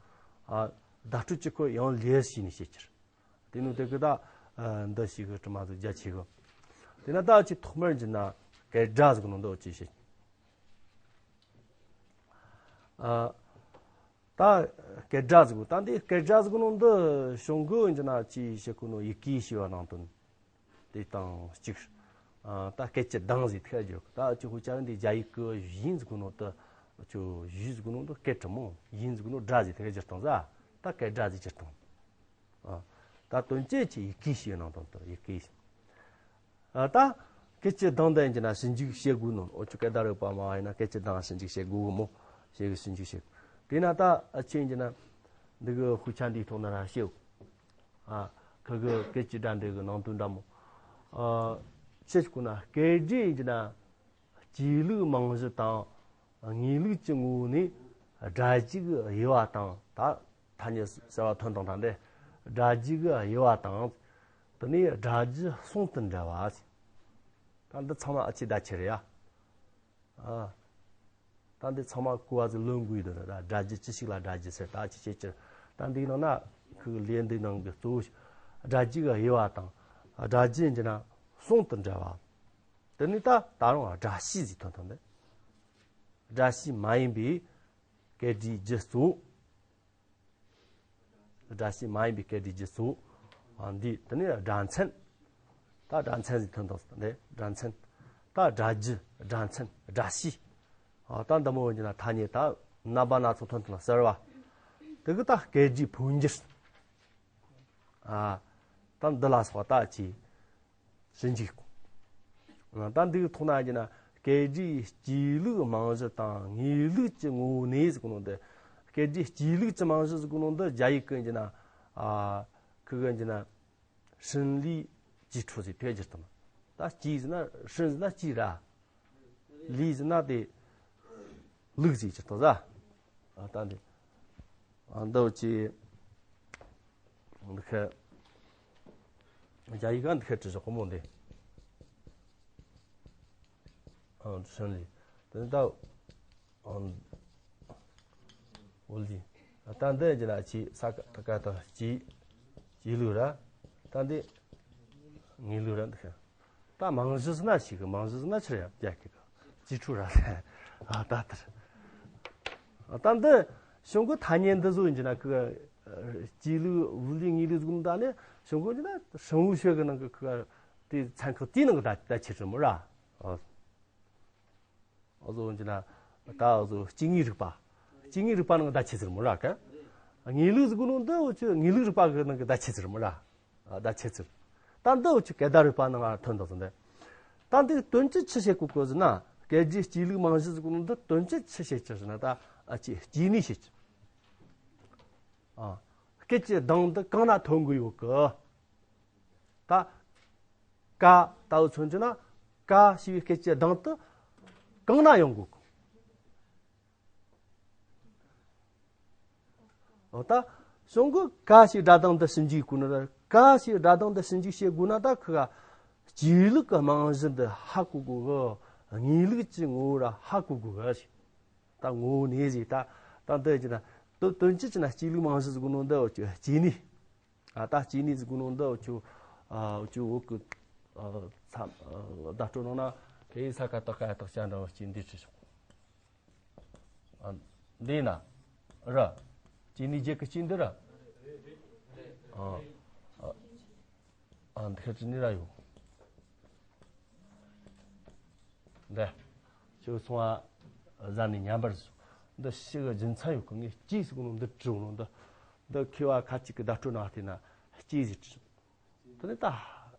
ཨ་བརྡ་སྤྲོད་གཅིག་སྐོར་ཡང་ལེའུ་བྱས་ནས་བཤད་རྒྱུ། དེ་ནོ་དེ་གི་ད་ཨ་འདི་ཞིག་གི་དྲི་མ་དུ་རྒྱ་ཆེ་གི། དེ་ན་ད་ཅི་ཐོག་མར་འགྱུར་ན་སྐད་སྒྲ་ཟེར་གོ་ནོ་འདི་འོ་ཅི་བཤད། ཨ་ད་སྐད་སྒྲ་ཟེར་གོ་ད་འདི་སྐད་སྒྲ་ཟེར་གོ་ནོ་འདི་གཞུང་གི་འགྱུར་ན་ཅི་བཤད་གོ་ནོ་ཡི་གེ་ཞེས་པ་ནང་དོན། དེ་དང་གཅིག་ཨ་ད་སྐད་ཀྱི་གདངས་ཟེར་ཐལ་རྒྱུ། ད་ཅི་ཧུ་ཅག་འདི་རྒྱ་ཡིག་གི་ཡིན་ཟེར་གོ་ནོ་ད་ ཁྱོད་གཞུ་ཟིག་ནོ་འདི་སྐད་གྲི་མོ། ཡིན་ཟིག་ནོ་སྒྲ་ཟིག་དེ་ག་སྒྱུར་བཏང་ཟ། ད་སྐད་སྒྲ་ཟིག་སྒྱུར་བཏང་། ཨ། ད་དོན་བཅས་ཀྱི་ཡི་གེ་ཞེས་ནང་དོན་དུ་ཡི་གེ། ཨ། ད་སྐད་ཀྱི་གདངས་དེ་ཡིན་གྱི་ན་ཞིབ་འཇུག་བྱེད་དགོས་ནོ། འོ་ཆུ་སྐད་བརྡ་རིག་པ་མ་ཡིན་ན་སྐད་ཀྱི་གདངས་ཞིབ་འཇུག་བྱེད་དགོས་གི་མོ། ཞེས་གི་ཞིབ་འཇུག་བྱེད་དགོས། དེས་ན་ད་ཨ་ཆེ་ཡིན་གྱི་ན་འདི་གི་དཔེ་ཆ་འདིའི་ཐོག་ན་ར་ཤེས། ཨ། ཁ་གི་སྐད་ཀྱི་སྒྲ་འདི་གི་ནང་དོན་འདྲ་མོ། ཨ། ཆེ་ཞིག་གོ་ན་སྐད་སྒྲའི་ཡིན་གྱི་ན། སྐྱེས་ལུགས་རྨང་གཞི་དང་དངོས་ལུགས་ཀྱི་ངོ་བོ་ནས་སྒྲ་རྒྱུ་གི་དབྱེ་བ་དང་། ད་ཐ་སྙད་གསར་བ་ཐོན་དང་ཐ་འདི་སྒྲ་རྒྱུ་གི་དབྱེ་བ་དང་། དེ་ནས་སྒྲ་རྒྱུ་ཟུང་དུ་འབྲེལ་བ། ད་འདི་ཚང་མ་ཨ་ཆི་བརྡ་ཆད་རེད་ཡ། ཨ། ད་འདི་ཚང་མ་གོ་བ་ཟིག་ལོན་དགོས་འདུག་ད་སྒྲ་རྒྱུ་ཅི་ཞིག་ལ་སྒྲ་རྒྱུ་ཟེར། ད་ཅི་བྱེད་ཀྱི། ད་འདིའི་ནང་ན་ཁོའི་ལས་འདི་ནང་གི་གཙོ་བོ་སྒྲ་རྒྱུ་གི་དབྱེ་བ་དང་། སྒྲ་རྒྱུ་ཡིན་གྱི་ན་ཟུང་དུ་འབྲེལ་བ། དེ་ནས་ད་ད་རུང་སྒྲ་བྱས་ཟིག་ཐོན་ཐོན་ཏེ། སྒྲ་བྱས་མ་ཡིན་པའི་སྐད་སྒྲའི་རྒྱུ་གཙོ་བོ། སྒྲ་བྱས་མ་ཡིན་པའི་སྐད་སྒྲའི་རྒྱུ་གཙོ་བོ། ཨ། འདི་དེ་ནས་སྒྲ་མཚན། ད་སྒྲ་མཚན་ཟིག་ཐོན་ཐོན་ཟིག་དེ་སྒྲ་མཚན། ད་སྒྲ་རྒྱུ། སྒྲ་མཚན། སྒྲ་བྱས། ཨ། ད་འདི་མོ་ཡིན་གྱི་ན་ཐ་སྙད་ད་རྣམ་པ་སྣ་ཚོགས་ཐོན་ཐོན་ལ་གསལ་བ། དེ་གི་ད་སྐད་སྒྲའི་འཕོ་འགྱུར། ཨ། ད་འདི་ལ་སོགས་ད་ཅི། ཞིབ་འཇུག་ད་འདིའི་ཐོག་ན་ཡིན་ན་སྐད་སྒྲའི་སྐྱེས་ལུགས་རྨང་གཞི་དང་དངོས་ལུགས་ཀྱི་ངོ་བོ་ནས་ཟེར་གོ་ནོ་འདི། སྐད་སྒྲའི་སྐྱེས་ལུགས་ཀྱི་རྨང་གཞི་ཟེར་གོ་ནོ་འདི་རྒྱ་ཡིག་གི་ཡིན་ན། ཨ། ཁི་གི་ཡིན་ན་生理基础ཟེར་དེ་སྒྱུར་བཏང་། ད་སྐྱེས་ཟེར་ན་生ཟེར་ན་སྐྱེས་ར། 理ཟེར་ན་དེ་ལུགས་ཟེར་སྒྱུར་བཏང་ཟ། ཨ། ད་འདི། ཨ། འདི་ཅི། འདི་ཁ། རྒྱ་ཡིག་ག་འདི་ཁ་བྲིས་བཞག་གོ་མོ་འདི། ཨ།生理དེ་ད། ཨ།物理ད་འདི་ཡིན་ན་ཅི་ས་ཀ་ད་ཀ་ད་སྐྱེས། སྐྱེས་ལུགས་ར། ད་འདི་དངོས་ལུགས་ར་འདི་ཁ། ད་རྨང་གཞི་ཟེར་ན་ཞིག་རྨང་གཞི་ཟེར་ན་ཆི་རེད་ཡ། རྒྱ་སྐད་གི་基础ར་ལ། ཨ། ད་ལྟར། ཨ། ད་འདི་གཞུང་གི་ཐ་སྙད་འདི་བཟོ་ཡིན་གྱི་ན་ཁི། སྐྱེས་ལུགས་物理དངོས་ལུགས་ཟེར་གོ་ནོ་ད་ནི་གཞུང་གི་ཡིན་གྱི་ན་生物学གི་ནང་གི་ཁི་དེ་ཚན་ཁག་དེའི་ནང་གི་ད་ད་ཆེ་ཆེ་མོ་ར། ཨ། ཨ་བཟོ་ཡིན་གྱི་ན་ད་ཨ་བཟོ་སྐྱེ་དངོས་རིག་པ། སྐྱེ་དངོས་རིག་པ་ནང་གི་ད་ཆེ་ཆེ་མོ་ར་ག་དངོས་ལུགས་ཟེར་གོ་ནོ་འདི་འུ་ཆོ་དངོས་ལུགས་རིག་པ་གི་ནང་གི་ད་ཆེ་ཆེ་མོ་ར། ཨ། ད་ཆེ་ཚུལ། ད་འདི་འུ་ཆོ་སྐད་བརྡ་རིག་པ་ནང་ང་ཐོན་དང་ཟིན་ཏེ། ད་འདི་དོན་གྱི་ཆི་བྱེད་གོ་གོ་ཟེར་ན། སྐད་སྒྲའི་སྐྱེས་ལུགས་རྨང་གཞི་ཟེར་གོ་ནོ་འདི་དོན་གྱི་ཆི་བྱེད་ཀྱི་ཟེར་ན། ད་ཨ་ཅེ་སྐྱེ་གནས་བྱེད་ཀྱི། ཨ། སྐད་ཀྱི་གདངས་འདི་གང་ན་ཐོན་གི་ཡོད་གི། ད་ཀ་ད་འུ་མཚོན་གྱི་ན་ཀ་ཞེས་པའི་སྐད་ཀྱི་གདངས་དེ་གང་ན་ཡོང་གོ་གི། འོ་ད་གཞུང་གི་ཀ་ཞེས་སྒྲ་གདངས་འདི་ཞིབ་འཇུག་དགོས་ན། ཀ་ཞེས་སྒྲ་གདངས་འདི་ཞིབ་འཇུག་བྱེད་དགོས་ན། ད་ཁི་ག་སྐྱེས་ལུགས་ཀྱི་རྨང་གཞི་འདི་ཧ་གོ་དགོས་གི། དངོས་ལུགས་ཀྱི་ངོ་བོ་ར་ཧ་གོ་དགོས་གི་ཞེས། ད་ངོ་བོ་ནས་ཞེས་ད་ད་འདི་ཡིན་ན་དོན་དོན་གྱི་ཆི་ན་སྐྱེས་ལུགས་རྨང་གཞི་ཟེར་གོ་ནོ་འདི་འུ་ཆོ་སྐྱེ་གནས། ཨ། ད་སྐྱེ་གནས་ཟེར་གོ་ནོ་འདི་འུ་ཆོ། ཨ། འུ་ཆོ་བོད་ཀྱི། ཨ། ཚ། ཨ། བརྡ་སྤྲོད་ནང་ན་དེའི་ས་ཀ་བཏགས་སྐ་ཡ་བཏགས་སྐྱ་འདྲ་བ་སྐྱེ་འདི་བྲིས་ཤོག་ཨ། འདི་ན་ར། སྐྱེ་གནས་རྒྱལ་གྱི་སྐྱེ་འདི་ར། ཨ། ཨ། ཨ། འདི་ཁ་ཅི་ནི་ར་ཡོད། འདི་ཁྱོད་སོང་ཨ། ཟ་ནས་ཉམས་པར་བཟོ། འདི་ཤི་གི་རྒྱུ་མཚན་ཡོད་གི། ངས་སྐྱེས་ཟེར་གོ་ནོ་འདི་བྲིས་ནོ་འདི། འདི་མཁས་པ་ཁ་ཅིག་གི་བརྡ་སྤྲོད་ནང་བལྟས་ན་སྐྱེས་ཟེར་བྲིས། དེ་ནས་ད་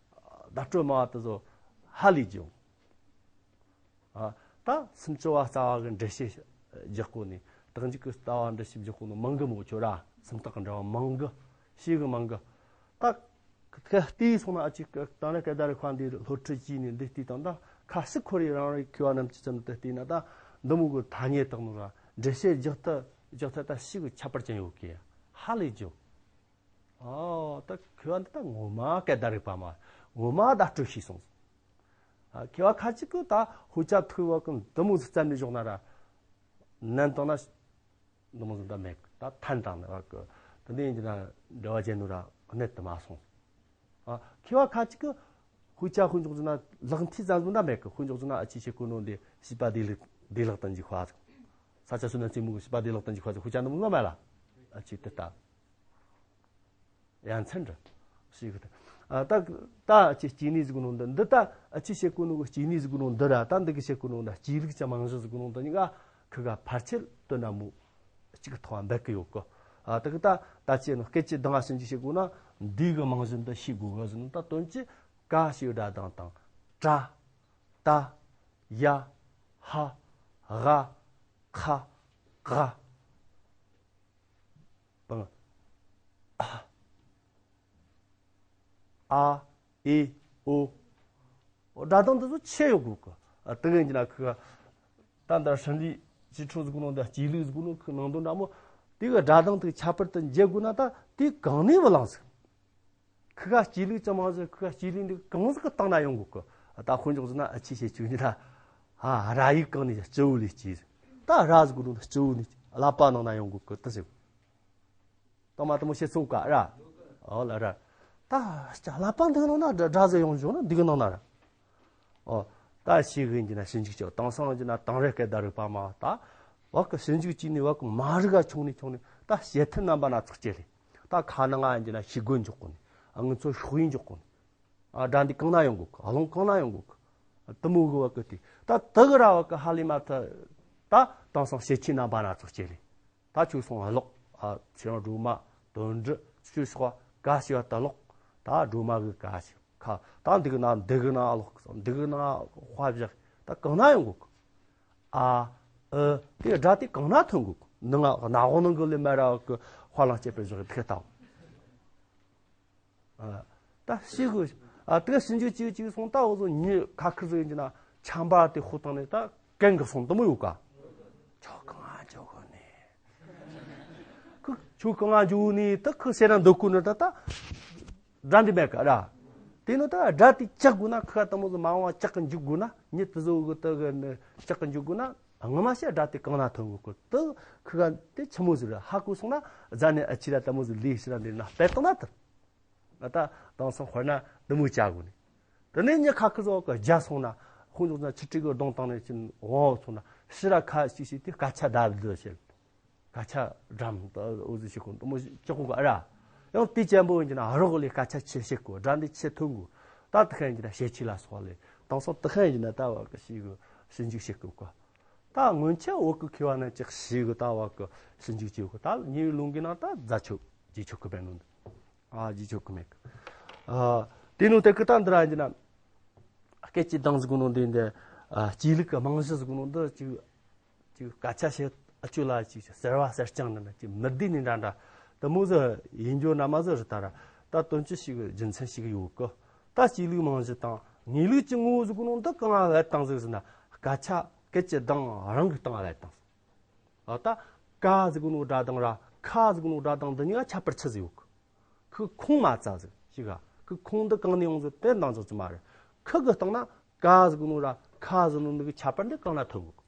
བརྡ་སྤྲོད་མང་བ་དེ་ཚོ་ཧ་ལས་རྒྱུ། ཨ། ད་སུམ་ཅུ་པ་རྩ་བ་གི་འགྲེལ་བཤད་རྒྱག་གོ་ནི། རྟགས་འཇུག་གི་ལྟ་བ་འགྲེལ་བཤད་རྒྱག་གོ་ནི་མང་གི་མོ་ཁྱོད་ར། སུམ་རྟགས་གི་འདྲ་བ་མང་གི། ཤེས་གི་མང་གི། ད་ཁ་བལྟས་སོང་ན་ཨ་ཅིག་གི་ད་ནི་སྐད་བརྡ་རིག་པ་འདི་སློབ་ཁྲིད་བྱས་ནས་འདི་བལྟས་དང་། ད་ཁ་ཤས་ཁོ་རེ་རང་རེ་མཁས་པ་རྣམས་ཀྱི་ཙམ་དུ་བལྟས་ན། ད་འདི་མོ་གི་ཐ་སྙད་དག་ནོ་ར་འགྲེལ་བཤད་རྒྱག་ཐབས་རྒྱག་ཐབས་ད་ཤེས་གི་ཁྱད་པར་ཅན་ཡོད་གི། ཧ་ལས་རྒྱུ། ཨོ། ད་མཁས་པ་འདི་ད་ངོ་མ་སྐད་བརྡ་རིག་པ་མ། ངོ་མ་བརྡ་སྤྲོད་ཤེས་སོང་། ཨ། མཁས་པ་ཁ་ཅིག་གིས་ད་ཤོག་བྱ་ཐུག་པ་གི་འདི་མོ་ཟིག་བཙལ་ནས་བཞག་ན་ར། ནན་བཏང་ན་འདི་མོ་ཟིག་ད་མེད་གི། ད་ཐན་བཏང་ནས་བ་གི། དེ་འདྲ་ཡིན་གྱི་ན་འགྲེལ་བ་བྱས་ནོ་ར་གནད་དུ་མ་སོང་། ཨ། མཁས་པ་ཁ་ཅིག་གིས་ཤོག་བྱ་ཤོག་འཇོག་ཟེར་ན་ལག་མཐིལ་ཙམ་ཟིག་ད་མེད་གི། ཤོག་འཇོག་ཟེར་ན་ཨ་ཅེ་བྱེད་གོ་ནོ་འདི་བྱིས་པ་བདེ་ལེགས་བདེ་ལེགས་དང་འཇུག་པ་ཟིག་ས་ཆ་སོ་ན་རྩེད་མོ་གི་བྱིས་པ་བདེ་ལེགས་དང་འཇུག་པ་ཟིག་ཤོག་བྱ་འདི་མོ་ཟིག་མེད་ལ། ཨ་ཅེ་དེ་ལྟ། ཡ་མཚན་འདྲ་ཞིག་གི། ཨ། ད་ད་ཨ་ཅེ་སྐྱེ་གནས་ཟེར་གོ་ནོ་འདི། འདི་ད་ཨ་ཅེ་བྱེད་གོ་ནོ་གི་སྐྱེ་གནས་ཟེར་གོ་ནོ་འདི་ར། ད་འདི་གི་བྱེད་གོ་ནོ་འདི་སྐྱེས་ལུགས་ཀྱི་རྨང་གཞི་ཟེར་གོ་ནོ་འདི་གཉིས་ཀ་ ཁི་ག་ཕལ་ཆེར་དོན་དག་མོ་གཅིག་ཐོག་འབད་ཀི་ཡོད་གི། ཨ་དེ་གི་ད་ད་ཅི་ནི་སྐད་ཅིག་གདངས་ཞིབ་འཇུག་བྱེད་དགོས་ན་འདི་གི་རྨང་གཞི་འདི་ཤེས་དགོས་གི་ཟེར་ན། ད་དོན་གྱི་ག་ཞེས་སྒྲ་གདངས་དང་། ཏྲ། ཏ། ཡ། ཧ། ག། ཁ། ག། པང་། ཨ། ཨ། ཨི། ཨོ། སྒྲ་གདངས་འདི་ཚོ་ཆེ་ཡོད་དགོས་གི། ཨ་དེ་གི་ཡིན་གྱི་ན་ཁི་ག་ད་ལྟ་ཧྲིན་ལི་ཅི་ཁྲོ་ཟིག་ནང་འདི་སྐྱེས་ལུགས་ཟིག་ནང་ཁི་ནང་དོན་འདྲ་མོ། དེ་གི་སྒྲ་གདངས་དེ་ཁྱད་པར་དུ་འབྱེད་དགོས་ན་ད་དེ་གང་ནས་བུ་ལངས་ཟིག། ཁི་ག་སྐྱེས་ལུགས་ཅི་མང་ཟིག། ཁི་ག་སྐྱེས་ལུགས་འདི་གང་ཟིག་གི་སྟེང་ན་ཡོང་དགོས་གི། ད་དཔེ་འཇོག་ཟིག་ན་ཨ་ཆི་བྱེད་ཆུ་ཉི་ད། ཨ་ར་ཡིག་གང་ནས་སྤྱི་བོ་ལས་སྐྱེས་ཟིག། ད་ར་ཟིག་གི་སྤྱི་བོ་ནས་ཀླད་པ་ནང་ན་ཡོང་དགོས་གི་ད་ཟིག། ད་མ་དེ་མོ་བཤད་ཚུགས་ག་ར། ཨོ་ལ་ར། ད་ཀླད་པ་འདི་ནང་ན་སྒྲ་སྒྲ་ཟིག་ཡོང་བྱུང་ན་འདི་གི་ནང་ན་ར། ཨོ། ད་ཤེས་གི་ཡིན་གྱི་ན་ཞིབ་འཇུག་བྱེད། དེང་སང་ཡིན་གྱི་ན་དེང་རབས་སྐད་བརྡ་རིག་པ་མ་ད། བ་གི་ཞིབ་འཇུག་བྱས་ནས་བ་གི་མ་རིག་ག་ཆུང་ནས་ཆུང་ནས་ད་བཤད་ཐབས་རྣམ་པ་སྣ་ཚོགས་སྤྱད་རེད། ད་ཁ་ནང་ང་ཡིན་གྱི་ན་ཤེས་དགོས་འཇོག་གོ་ནས། ཨ་ང་ཚོ་ཤོག་ཡིན་འཇོག་གོ་ནས། ཨ་སྒྲ་འདི་གང་ན་ཡོང་དགོས་གི། ཨ་ལོང་གང་ན་ཡོང་དགོས་གི། དེ་མོ་གི་བ་གི་དེ་ད་དེ་གི་ར་བ་གི་ཧ་ལས་མ་ཐག་ད་དེང་སང་བཤད་ཆོས་རྣམ་པ་སྣ་ཚོགས་སྤྱད་རེད། ད་ཁྱོད་སོང་ང་ཀློག། ཨ་ཁྱེད་རང་སྒྲོལ་མ། དོན་འགྲུབ། ཆོས་སོགས་ག་ཞེས་པ་ད་ཀློག། ད་སྒྲོལ་མ་གི་ག་ཞེས་ཁ། ད་འདི་གི་ན་འདི་གི་ན་ཀློག། འདི་གི་ན་དཔེ་བཞག། ད་གང་ན་ཡོང་གོ་གི། ཨ་ཨི་དེ་སྒྲ་དེ་གང་ན་ཐོན་གོ་གི། ནང་ང་སྣ་ཁུང་ནང་གི་ལས་མ་ར་གི་དཔེ་ལ་སྤྱད་པའི་བཞག་དེ་ལྟ་བུ། ཨ་ད་ཤེས་དགོས། ཨ་དེ་ཞིབ་འཇུག་ཅིག་ཅིག་སོང་། ད་འུ་ཚོ་མྱི་ཁ་ཁུ་ཟིག་ཡིན་གྱི་ན་ཆམ་པ་དེ་ཧུ་བཏང་ནས་ད་གན་གི་སོང་དུ་མོ་ཡོད་ག། ཁྱོད་གང་ང་འཇོག་གོ་ནས། ཁུ་ཁྱོད་གང་ང་འཇོག་ནས་ད་ཁུ་སེ་ར་འདུག་གོ་ནས་ད་ད་སྒྲ་འདི་མེད་ག་ར། དེ་ནི་ད་སྒྲ་དེ་བཅག་དགོས་ན་ཁུ་ད་མོ་ཟིག་མ་འོངས་བ་བཅག་གི་འཇུག་དགོས་ན། མྱི་དེ་ཟོ་གི་ད་གི་ནི་བཅག་གི་འཇུག་དགོས་ན་ངོ་མ་བཤད་སྒྲ་དེ་གང་ན་ཐོན་དགོས་གི། ད་ཁུ་ག་དེ་ཆི་མོ་ཟིག་ར་ཧ་གོ་སོང་ན་རྫ་ནས་ཨ་ཆི་ར་ད་མོ་ཟིག་ལས་ཤི་ར་འདི་ན་སྤེལ་བཏང་ན་ད། ང་ད་དེང་སང་དཔེར་ན་འདི་མོ་བྱ་དགོས་ནི། དེ་ནས་མྱི་ཁ་ཁུ་ཟོ་གི་རྒྱ་སོང་ན་ཁོང་ཚོ་ན་ཆི་ཁྲི་གི་གདོང་བཏང་ནས་ཅིན་འོང་སོང་ན་ཕྱི་ར་ཁ་ཤིག་ཤིག་དེ་སྐད་ཆ་བརྡ་བརྡ་བྱེད། སྐད་ཆ་འགྲམ་དུ་འུ་ཟི་ཤིག་གོ་འདི་མོ་ཅི་གོ་ག་ར། ཡང་དེ་ཅན་པོ་ཡིན་གྱི་ན་རོགས་ལས་སྐད་ཆ་ཆི་བཤད་གོ། སྒྲ་འདི་ཆི་ཐོན་གོ། ད་དེ་ཁ་ཡིན་གྱི་ན་བཤད་ཆི་ལ་སོགས་ལས་དེང་སང་དེ་ཁ་ཡིན་གྱི་ན་ད་བ་གི་ཤིག་གི་ཞིབ་འཇུག་བྱེད་གོ་ག། ད་སྔོན་ཆད་བོད་ཀྱི་མཁས་པ་རྣམས་ཀྱིས་ཞིག་གི་ད་བ་གི་ཞིབ་འཇུག་བྱེད་གོ། ད་ཉེ་བའི་ལོ་འགའི་ནང་ད་རྫ་ཆོས་རྗེས་ཆོས་ཀྱི་བན་ནོ་འདི། ཨ་རྗེས་ཆོས་ཀྱི་མེད་གི། ཨ་དེ་ནོ་དེ་ཀི་ད་འདི་ར་ཡིན་གྱི་ན། སྐད་ཅིག་གདངས་ཟིག་གོ་ནོ་འདི་འདི། ཨ་སྐྱེས་ལུགས་ཀྱི་རྨང་གཞི་ཟིག་གོ་ནོ་འདི་ཅིག་ཅིག་སྐད་ཆ་བཤད་ཨ་ཅོ་ལ་ཅིག་ཟེར་བ་ཟེར་རྐྱང་འདི་ན་ཅིག་མི་བདེ་ནི་འདྲ་འདྲ། དེ་མོ་ཟིག་ཡིན་རྒྱུ་ན་མ་ཟིག་རེད། ད་ར་ད་དོན་ཅི་ཞིག་རྒྱུ་མཚན་ཞིག་ཡོད་གི། ད་སྐྱེས་ལུགས་རྨང་གཞི་དང་ངེས་ལུགས་ཀྱི་ངོ་བོ་ཟིག་གོ་ནོ་འདི་གང་ང་བལ་བཏང་ཟིག་ཟེར་ན། སྐད་ཆ་སྐད་ཅིག་གདངས་རང་གི་སྟེང་ང་བལ་བཏང་ཟིག། ཨ་ད་ཀ་ཟེར་གོ་ནོ་སྒྲ་གདངས་ར་ཁ་ཟེར་གོ་ནོ་སྒྲ་གདངས་འདི་གཉིས་ཀ་ཁྱད་པར་ཆི་ཟིག་ཡོད་གི། ཁུ་ཁོང་མ་རྩ་ཟིག་ཞིག་ག། ཁུ་ཁོང་འདི་གང་ནས་ཡོང་ཟིག་དེ་འདང་ཟིག་ཅི་མ་རེད། ཁུ་གི་སྟེང་ན་ཀ་ཟེར་གོ་ནོ་ར་ཁ་ཟེར་ནོ་འདི་གི་ཁྱད་པར་འདི་གང་ན་ཐོན་གོ་གི།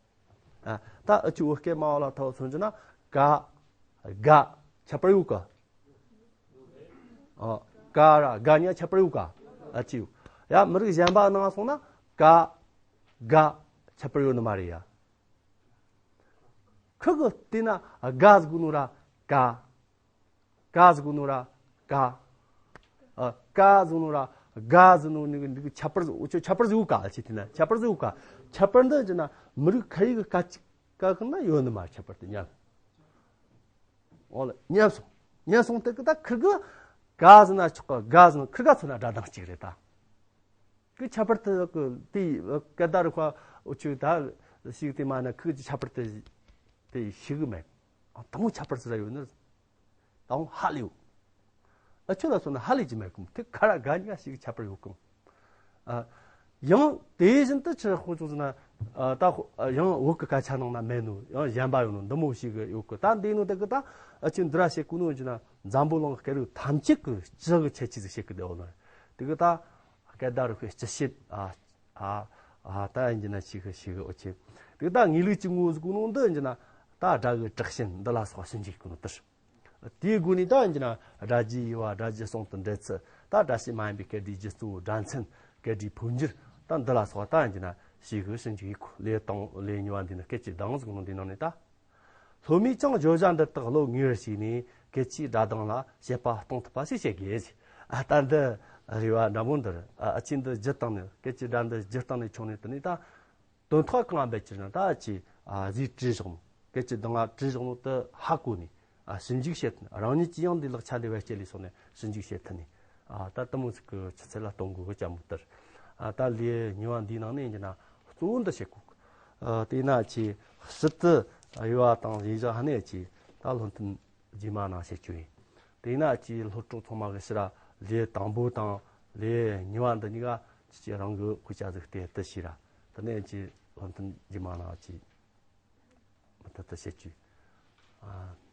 ཨ་ད་ཨ་ཆུ་བོད་སྐད་མ་བ་ལ་ཐོ་མཚོན་རྒྱུ་ན་ཀ་ག་ཁྱད་པར་ཡོད་གི། ཨ་ཀ་ར་ག་གཉིས་ཁྱད་པར་ཡོད་ག། ཨ་ཅི་ཡོད། ཡ་མི་རིགས་གཞན་པ་ནང་སོང་ན་ཀ་ག་ཁྱད་པར་ཡོད་ནི་མ་རེད་ཡ། ཁུ་གི་སྟེང་ན་ག་ཟེར་གོ་ནོ་ར་ཀ། ག་ཟེར་གོ་ནོ་ར་ཀ། ཨ་ཀ་ཟེར་ནོ་ར་ག་ཟེར་ནོ་ནི་གི་ཁྱད་པར་ཟིག་འུ་ཆོ་ཁྱད་པར་ཟིག་ཡོད་ག་ཅི་དེ་ན་ཁྱད་པར་ཟིག་ཡོད་ག། ཁྱད་པར་འདི་ཅི་ན་མི་རིགས་ཁ་ཡིག་གི་ཀ་ཅིག་ཀ་ཁི་ན་ཡོད་ནི་མ་ཁྱད་པར་དེ་ཉམས། འོ་ལ་ཉམས་སོང་། ཉམས་སོང་དེ་གི་ད་ཁུ་གི་ག་ཟེར་ན་ཆོག་ག། ག་ཟེར་ན་ཁུ་ག་ཚོ་ན་སྒྲ་གདངས་གཅིག་རེད་ད། ཁུ་ཁྱད་པར་དུ་ཁུ་དེ་སྐད་བརྡ་རིག་པ་འུ་ཆོས་ད་ཞིག་དེ་མ་ན་ཁུ་ཀྱི་ཁྱད་པར་དུ་དེ་ཤེས་གི་མེད། ཨ་དང་པོ་ཁྱད་པར་ཟེར་ཡོད་ནི་དང་ཧ་ལས་ཡོད། ཨ་ཆོས་ལ་སོང་ན་ཧ་ལས་ཀྱི་མེད་གི། དེ་ཁ་ར་ག་གཉིས་ཀ་ཞིག་ཁྱད་པར་ཡོད་གི། ཨ་ཡང་དེ་བཞིན་དུ་ཆི་ཧོ་ཅོག་ཟེར་ན། ཨ་ད་ཧོ་ཡང་བོད་ཀྱི་སྐད་ཆ་ནང་ན་མེད་ནོ། ཡང་གཞན་པ་ཡོད་ནོ། འདི་མོ་ཞིག་ཡོད་གི། ད་འདི་ནོ་དེ་གི་ད་ཨ་ཆོས་འདི་ར་བཤད་གོ་ནོ་ཅི་ན་འཛམ་བུ་གླིང་གི་སྐད་རིགས་ཐམས་ཅད་ཀྱི་སྤྱི་གི་ཁྱད་ཆོས་ཟིག་བཤད་གི་བསྡད་ཡོད་ནོ་རེད། དེ་གི་ད་སྐད་བརྡ་རིག་པའི་སྤྱི་བཤད། ཨ་ཨ་ཨ་ད་ཡིན་གྱི་ན་ཞིག་གི་ཞིག་གི་འོ་ཆེ། དེ་གི་ད་ངེས་ལུགས་ཀྱི་ངོ་བོ་ཟིག་གོ་ནོ་འདི་ཡིན་གྱི་ན་ད་སྒྲ་གི་དྲག་ཞན་འདི་ལ་སོགས་ཞིབ་འཇུག་གོ་ནོ་དེ་རེད། དེའི་སྒོ་ནས་ད་ཡིན་གྱི་ན་སྒྲ་རྗེས་དབྱེ་བ། སྒྲ་རྗེས་གསུམ་དུ་འགྲེལ་ཚུལ། ད་སྒྲ་བཤད་མ་ཡིན་པའི་སྐད་སྒྲའི་རྗེས་གཙོ་བོ་སྒྲ་མཚན། སྐད་སྒྲའི་འཕོ་འགྱུར། ད་འདི་ལ་སོགས་ད་ཡིན་གྱི་ན་ཞིག་གི་ཞིབ་འཇུག་ཡེད་གོ། ལེའུ་དང་ལེའུ་གཉིས་པ་འདི་ནི་སྐད་ཅིག་གདངས་ཟེར་གོ་ནོ་འདི་ནང་ནས་ད། སློབ་མས་ཀྱང་བརྗོད་བྱ་འདི་དག་བློ་ངེས་པར་བྱས་ནས་སྐད་ཅིག་སྒྲ་གདངས་ལ་དཔྱད་པ་གཏོང་ཐུབ་པ་ཞིག་བྱེད་དགོས། ཨ་ད་འདི་རེ་བ་འདྲ་མོ་འདི་རེད། ཨ་ཨ་ཅེ་འདི་བསྒྱུར་བཏང་ནས་སྐད་ཅིག་སྒྲ་འདི་བསྒྱུར་བཏང་ནས་ཆོག་ནས་དེ་ནས་ད། དོན་ཐོག་གང་འབད་ཅིར་ན་ད་ཨ་ཅེ་ ཨ་ཟིག་བྲིས་བཞག་ནོ། སྐད་ཅིག་གདང་ང་བྲིས་བཞག་ནོ་དེ་ཧ་གོ་ནས། ཨ་ཞིབ་འཇུག་བྱེད་ཐུབ་ནས། རང་ཉིད་ཀྱིས་ཡང་འདི་ལག་ཆ་འདི་བེད་སྤྱད་ལས་སོང་ནས་ཞིབ་འཇུག་བྱེད་ཐུབ་ནས། ཨ་ད་དེ་མོ་ཟིག་གི་ཆུ་ཚད་ལ་གཏོང་དགོས་གི་ཅམ་མོ་ལྟར། ཨ་ད་ལེའུ་གཉིས་པ་འདིའི་ནང་ནས་ཡིན་ན་གཙོ་བོ་འདི་བྱེད་དགོས། ཨ་དེས་ན་ཆེ་ཕྱི་དུ་དབྱེ་བ་དང་དབྱེ་བཞག་ཧ་ནས་ཆེ་ད་བློ་མཐུན་རྗེས་མ་ནང་བྱེད་རྒྱུ་ཡིན། དེས་ན་ཆེ་སློབ་གྲོགས་ཚང་མ་གི་ཕྱིར་ར་ལེའུ་དང་པོ་དང་ལེའུ་གཉིས་པ་འདི་གཉིས་ཀ་ཁྱེད་ཀྱིས་རང་གི་དཔེ་ཆ་ཟིག་སྟེ་དེ་ཤེས་ར། དེ་ནས་ཆེ་བློ་མཐུན་རྗེས་མ་ནང་ཆེ་མུ་མཐུད་དུ་བྱེད་རྒྱུ། ཨ་